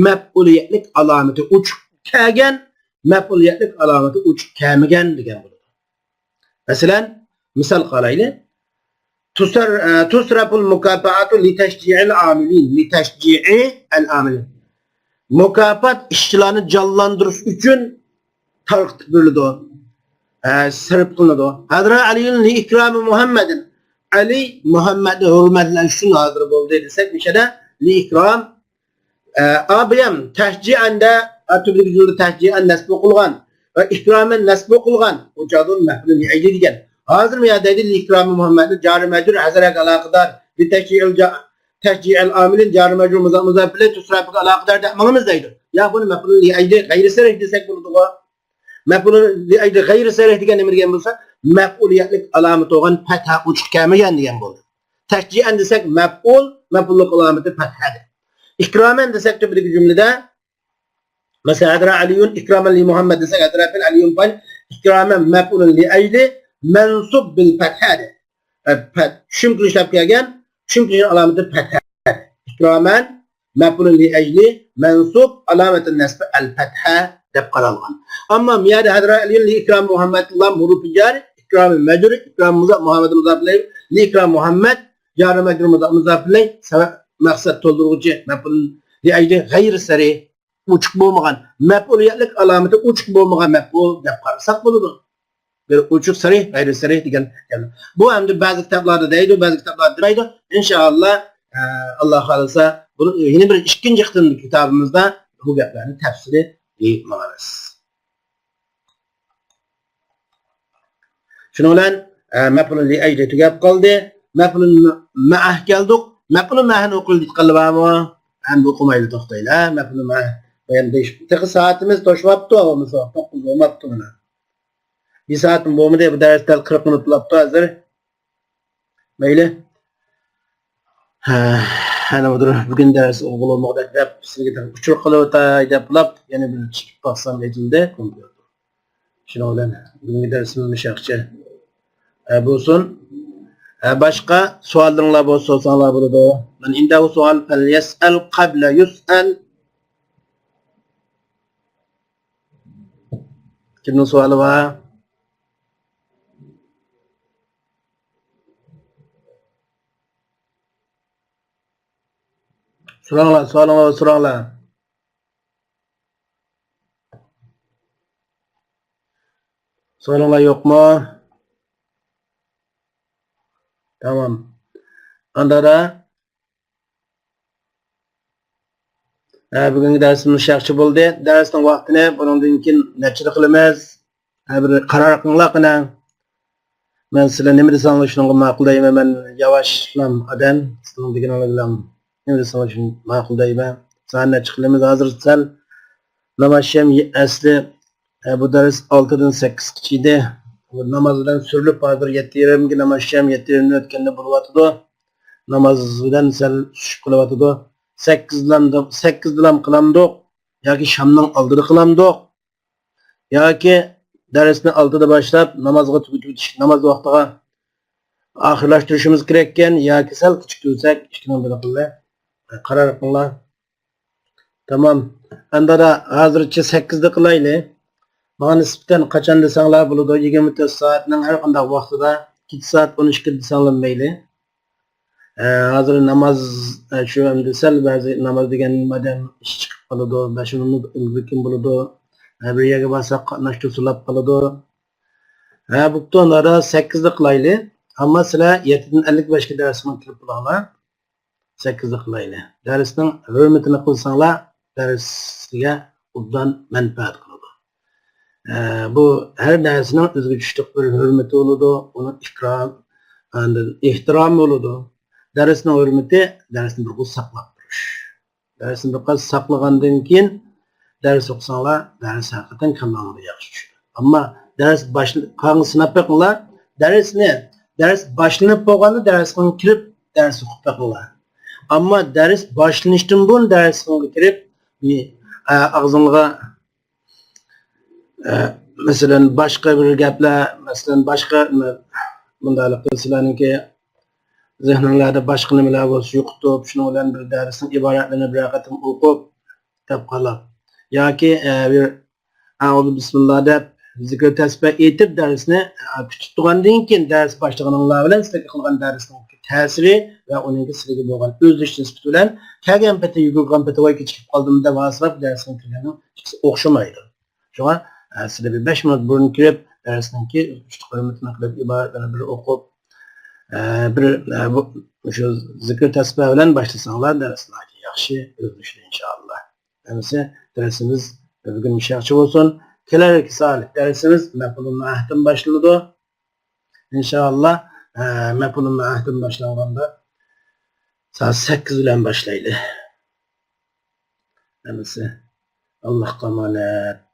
مەپئۇلىيەتلىك ئالامىتى ئوچۇق كەلگەن، مەپئۇلىيەتلىك ئالامىتى ئوچۇق كەلمىگەن دېگەن بولىدۇ. مەسىلەن، مىسال قارايلى. تۇسەر-، ئە، تۇسرەپۇل مۇكاپائاتۇ لىتەشجىئىل ئامىلىن، لىتەشجىئىل ئامىلىن. مۇكاپات ئىشچىلارنى جانلاندۇرۇش ئۈچۈن تارقىتىپ بېرىلىدۇ. ئە، سەرپ قىلىنىدۇ. ھەزرە ئەلىيۇن لىئىكرامى مۇھەممەدىن. ئەلى مۇھەممەدنى ھۆرمەتلەش ئۈچۈن ھازىر بولدى دېسەك، مۇشەدە لىئىكرام ئە، ئا، بۇ يەم تەشجىئەندە، ئا، تۈبلۈك جۈملىدە تەشجىئەن نەسب قىلغان ۋە ئىكرامەن نەسب قىلغان. ئۇ چاغدا مەپئۇلۇن لىئەجلى دېگەن. ھازىرمۇ يا دەيدۇ، لىئىكرامى مۇھەممەدنى جارى مەجرۇر ھەزرەگە ئالاقىدار. لىتەشجىئىل جا-، تەشجىئەل ئامىلىن جارى مەجرۇر مۇزا-، مۇزاپىلەي تۇسرەپىگە ئالاقىدار دەپ ماڭىمىز دەيدۇ. يا بۇنى مەپئۇلۇن لىئەجلى غەيرى سەرىھ دېسەك بولىدىغۇ. مەپئۇلۇن لىئەجلى غەيرى سەرىھ دېگەن نېمە دېگەن بولسا، مەپئۇلىيەتلىك ئالامىتى بولغان پەتھا ئوچۇق كەلمىگەن دېگەن بولدى. تەشجىئەن دېسەك مەپئۇل، مەپئۇللۇق ئالامىتى پەتھەدە. ئىكرامەن دېسەك تۆپىدىكى جۈملىدە، مەسىلەن، ھەزرە ئەلىيۇن ئىكرامەن لى مۇھەممەد دېسەك، ھەزرە فىل ئەلىيۇن فايل، ئىكرامەن مەپئۇلۇن لى ئەجلى مەنسۇب بىل پەتھەدە. ئە، پەت-، چۈشۈم كۈلۈشلەپ كەلگەن، چۈشۈم كۈلۈشنىڭ ئالامىتى پەتھە. ئىكرامەن مەپئۇلۇن لى ئەجلى مەنسۇب، ئالامەتۇن نەسبى ئەل پەتھە دەپ قارالغان. ئەمما مىيادە ھەزرە ئەلىيۇن لى ئىكرام مۇھەممەد لام ھۇرۇپى جارى، ئىكرام مەجرۇر، ئىكرام مۇزاپ، مۇھەممەد مۇزاپ ئىلەيھ، لى ئىكرام مۇھەممەد، جارى مەجرۇر مۇزاپ، مۇزاپ ئىلەيھ، سەۋەب مەقسەت تولدۇرغۇچى مەپئۇلۇن لى ئەجلى غەيرى سەرىھ، ئوچۇق بولمىغان، مەپئۇلىيەتلىك ئالامىتى ئوچۇق بولمىغان مەپئۇل دەپ قارىساق بولىدۇ. بىر ئوچۇق سەرىھ، غەيرىي سەرىھ دېگەن گەپ. بۇ ئەمدى بەزى كىتابلاردا دەيدۇ، بەزى كىتابلاردا دېمەيدۇ. ئىنشائاللا، ئە، ئاللا خالىسا، بۇنى يەنە بىر ئىككىنچى قېتىم كىتابىمىزدا بۇ گەپلەرنى تەپسىلىي دېيىپ ماڭىمىز. شۇنىڭ بىلەن، ئە، مەپئۇلۇن لىئەجلى تۈگەپ قالدى. مەپئۇلۇن مەئەھ كەلدۇق. مەپئۇلۇن مەئەھنى ئوقۇيلى دېيىتقانلار بارمۇ؟ ئەمدى ئوقۇمايلى، توختايلى. ھە، مەپئۇلۇن مەئەھ. بايان دېيىش. تېخى سائىتىمىز توشماپتۇ، بولمىسا توققۇز بولماپتۇ مانا. بىر سائەتمۇ بولمىدى، بۇ دەرس دەل قىرىق مىنۇت بولاپتۇ ھازىر. مەيلى. ھە، ئەنە بۇدۇر، بۈگۈن دەرس ئوغۇلۇمغۇدەك دەپ، سىزگە ئۇچۇر قىلىۋاتاي دەپ بولاپ، يەنە بىر چېكىپ باقسام ئېچىلدى كومپيۇتېر. شۇنىڭ بىلەن بۈگۈنكى دەرسىمىز مۇشۇ يەرگىچە، ئە، بولسۇن. ئە، باشقا سوئاللىرىڭلار بولسا سورىساڭلار بولىدۇ. مەن ئىندەھۇ سوئال فەليەسئەل قەبلە يۇسئەل. كىمنىڭ سوئالى بار؟ سوراڭلار، سوئالىڭلار، سوراڭلار. سوئالىڭلار يوقمۇ؟ تامام. ئاندا دا، ھە، بۈگۈنكى دەرسىمىز شۇ يەرگىچە بولدى. دەرسنىڭ ۋاقتىنى بۇنىڭدىن كېيىن نەچچىدە قىلىمىز؟ ھە، بىر قارار قىلىڭلار قېنى. مەن سىلەر نېمە دېسەڭلار شۇنىڭغا ماقۇل دەيمەن. مەن ياۋاشلام ئادەم. سىلەرنىڭ دېگىنىڭلار بىلەن نېمە دېسەڭلار شۇنى ماقۇل دەيمەن. سائەتنى نەچچە قىلىمىز؟ ھازىر سەل ناماز شەم ئەسلى، ئە، بۇ دەرس ئالتىدىن سەككىزگىچە ئىدى. بۇ ناماز بىلەن سۈرۈلۈپ، ھازىر يەتتە يېرىمگە ناماز شەم، يەتتە يېرىمدىن ئۆتكەندە بولۇۋاتىدۇ. ناماز بىلەن سەل سۈشۈپ قېلىۋاتىدۇ. سەككىزدىلا، سەككىزدىلام قىلامدۇق ياكى شامنىڭ ئالدىدا قىلامدۇق؟ ياكى دەرسنى ئالتىدا باشلاپ، نامازغا تۈگىتىۋېتىش، ناماز ۋاقتىغا ئاخىرلاشتۇرۇشىمىز كېرەككەن ياكى سەل كېچىكتۈرسەك، ئىككىنىڭ بىرى قىلىلى. قارار قىلىڭلار. تامام. ئەمدى دادا، ھازىرچە سەككىزدە قىلايلى. ماڭا نىسبەتەن قاچان دېسەڭلار بولىدۇ، يىگىرمە تۆت سائەتنىڭ ھەر قانداق ۋاقتىدا، كېچە سائەت ئون ئىككىدە دېسەڭلار مەيلى. ئە، ھازىر ناماز، ئە، شۇ ئەمدى سەل بەزى ناماز دېگەن مادەم ئىش چىقىپ قالىدۇ، بەش مىنۇت ئىلگىرىكىن بولىدۇ. ئە، بىر يەرگە بارساق قاتناشتۇرسىلاپ قالىدۇ. ھە، بوپتۇ، ئۇنداقتا سەككىزدە قىلايلى. ئەمما سىلەر يەتتىدىن ئەللىك بەشكە دەرسىمۇ كىرىپ بولاڭلار. سەككىزنى قىلايلى. دەرسنىڭ ھۆرمىتىنى قىلساڭلار، دەرسكە ئوبدان مەنپەئەت قىلىدۇ. ئە، بۇ ھەر دەرسنىڭ ئۆزگىچە بىر ھۆرمىتى بولىدۇ، ئۇنىڭ ئىكرام، ئاندىن ئېھتىرامى بولىدۇ. دەرسنىڭ ھۆرمىتى، دەرسنى بىر قۇر ساقلاپ تۇرۇش. دەرسنى بىر قەدەر ساقلىغاندىن كېيىن دەرس ئوقۇساڭلار، دەرس ھەقىقەتەن كاللاڭلارغا ياخشى چۈشىدۇ. ئەمما دەرس باشل-، قالغان سىناپ بېقىڭلار، دەرسنى، دەرس باشلىنىپ بولغاندا دەرسخانىغا كىرىپ دەرس ئوقۇپ بېقىڭلار. ئەمما دەرس باشلىنىشتىن بۇرۇن دەرسخانىغا كىرىپ، ئە، ئاغزىڭلارغا ئە، مەسىلەن، باشقا بىر گەپلەر، مەسىلەن، باشقا نېمە، مۇنداقلىق سىلەرنىڭكى زېھنىڭلاردا باشقا نېمىلەر بولسا يوقىتىپ، شۇنىڭ بىلەن بىر دەرسنىڭ ئىبارەتلىرىنى بىرەر قېتىم ئوقۇپ، دەپ قالاپ. ياكى، ئە، بىر ئەئۇزۇ بىسمىللا دەپ، زىكىر تەسبىھ ئېيتىپ، دەرسنى، ئە، كۈتۈپ تۇرغاندىن كېيىن، دەرس باشلىغىنىڭلار بىلەن سىلەرگە قىلغان دەرسنىڭ تەسىرى ۋە ئۇنىڭكى سىلەرگە بولغان ئۆزلىشىش نىسبىتى بىلەن كەلگەن پېتى، يۈگۈرگەن پېتى، ۋاي كېچىكىپ قالدىم دەپ ھاسىراپ دەرسنى كىرگەننىڭ ئىككىسى ئوخشىمايدۇ. شۇڭا، ئە، سىلەر بىر بەش مىنۇت بۇرۇن كىرىپ، دەرسنىڭكى ئۈچ قىرمىتىنى قىلىپ، ئىبارەتلەرنى بىر ئوقۇپ، ئە، بىر، ئە، بۇ، شۇ زىكىر تەسبىھ بىلەن باشلىساڭلار، دەرس ناھايىتى ياخشى ئۆزلىشىدۇ، ئىنشائاللا. ئەمىسە دەرسىمىز بۈگۈن مۇشۇ يەرگىچە بولسۇن. كېلەركى سائەت دەرسىمىز مەپئۇلۇل مۇئەھدتىن باشلىنىدۇ. ئىنشائاللا، ئە، مەپئۇلۇل مۇئەھدتىن باشلانغاندا سائەت سەككىز بىلەن باشلايلى. ھەممىسى ئاللاھقا ئامانەت.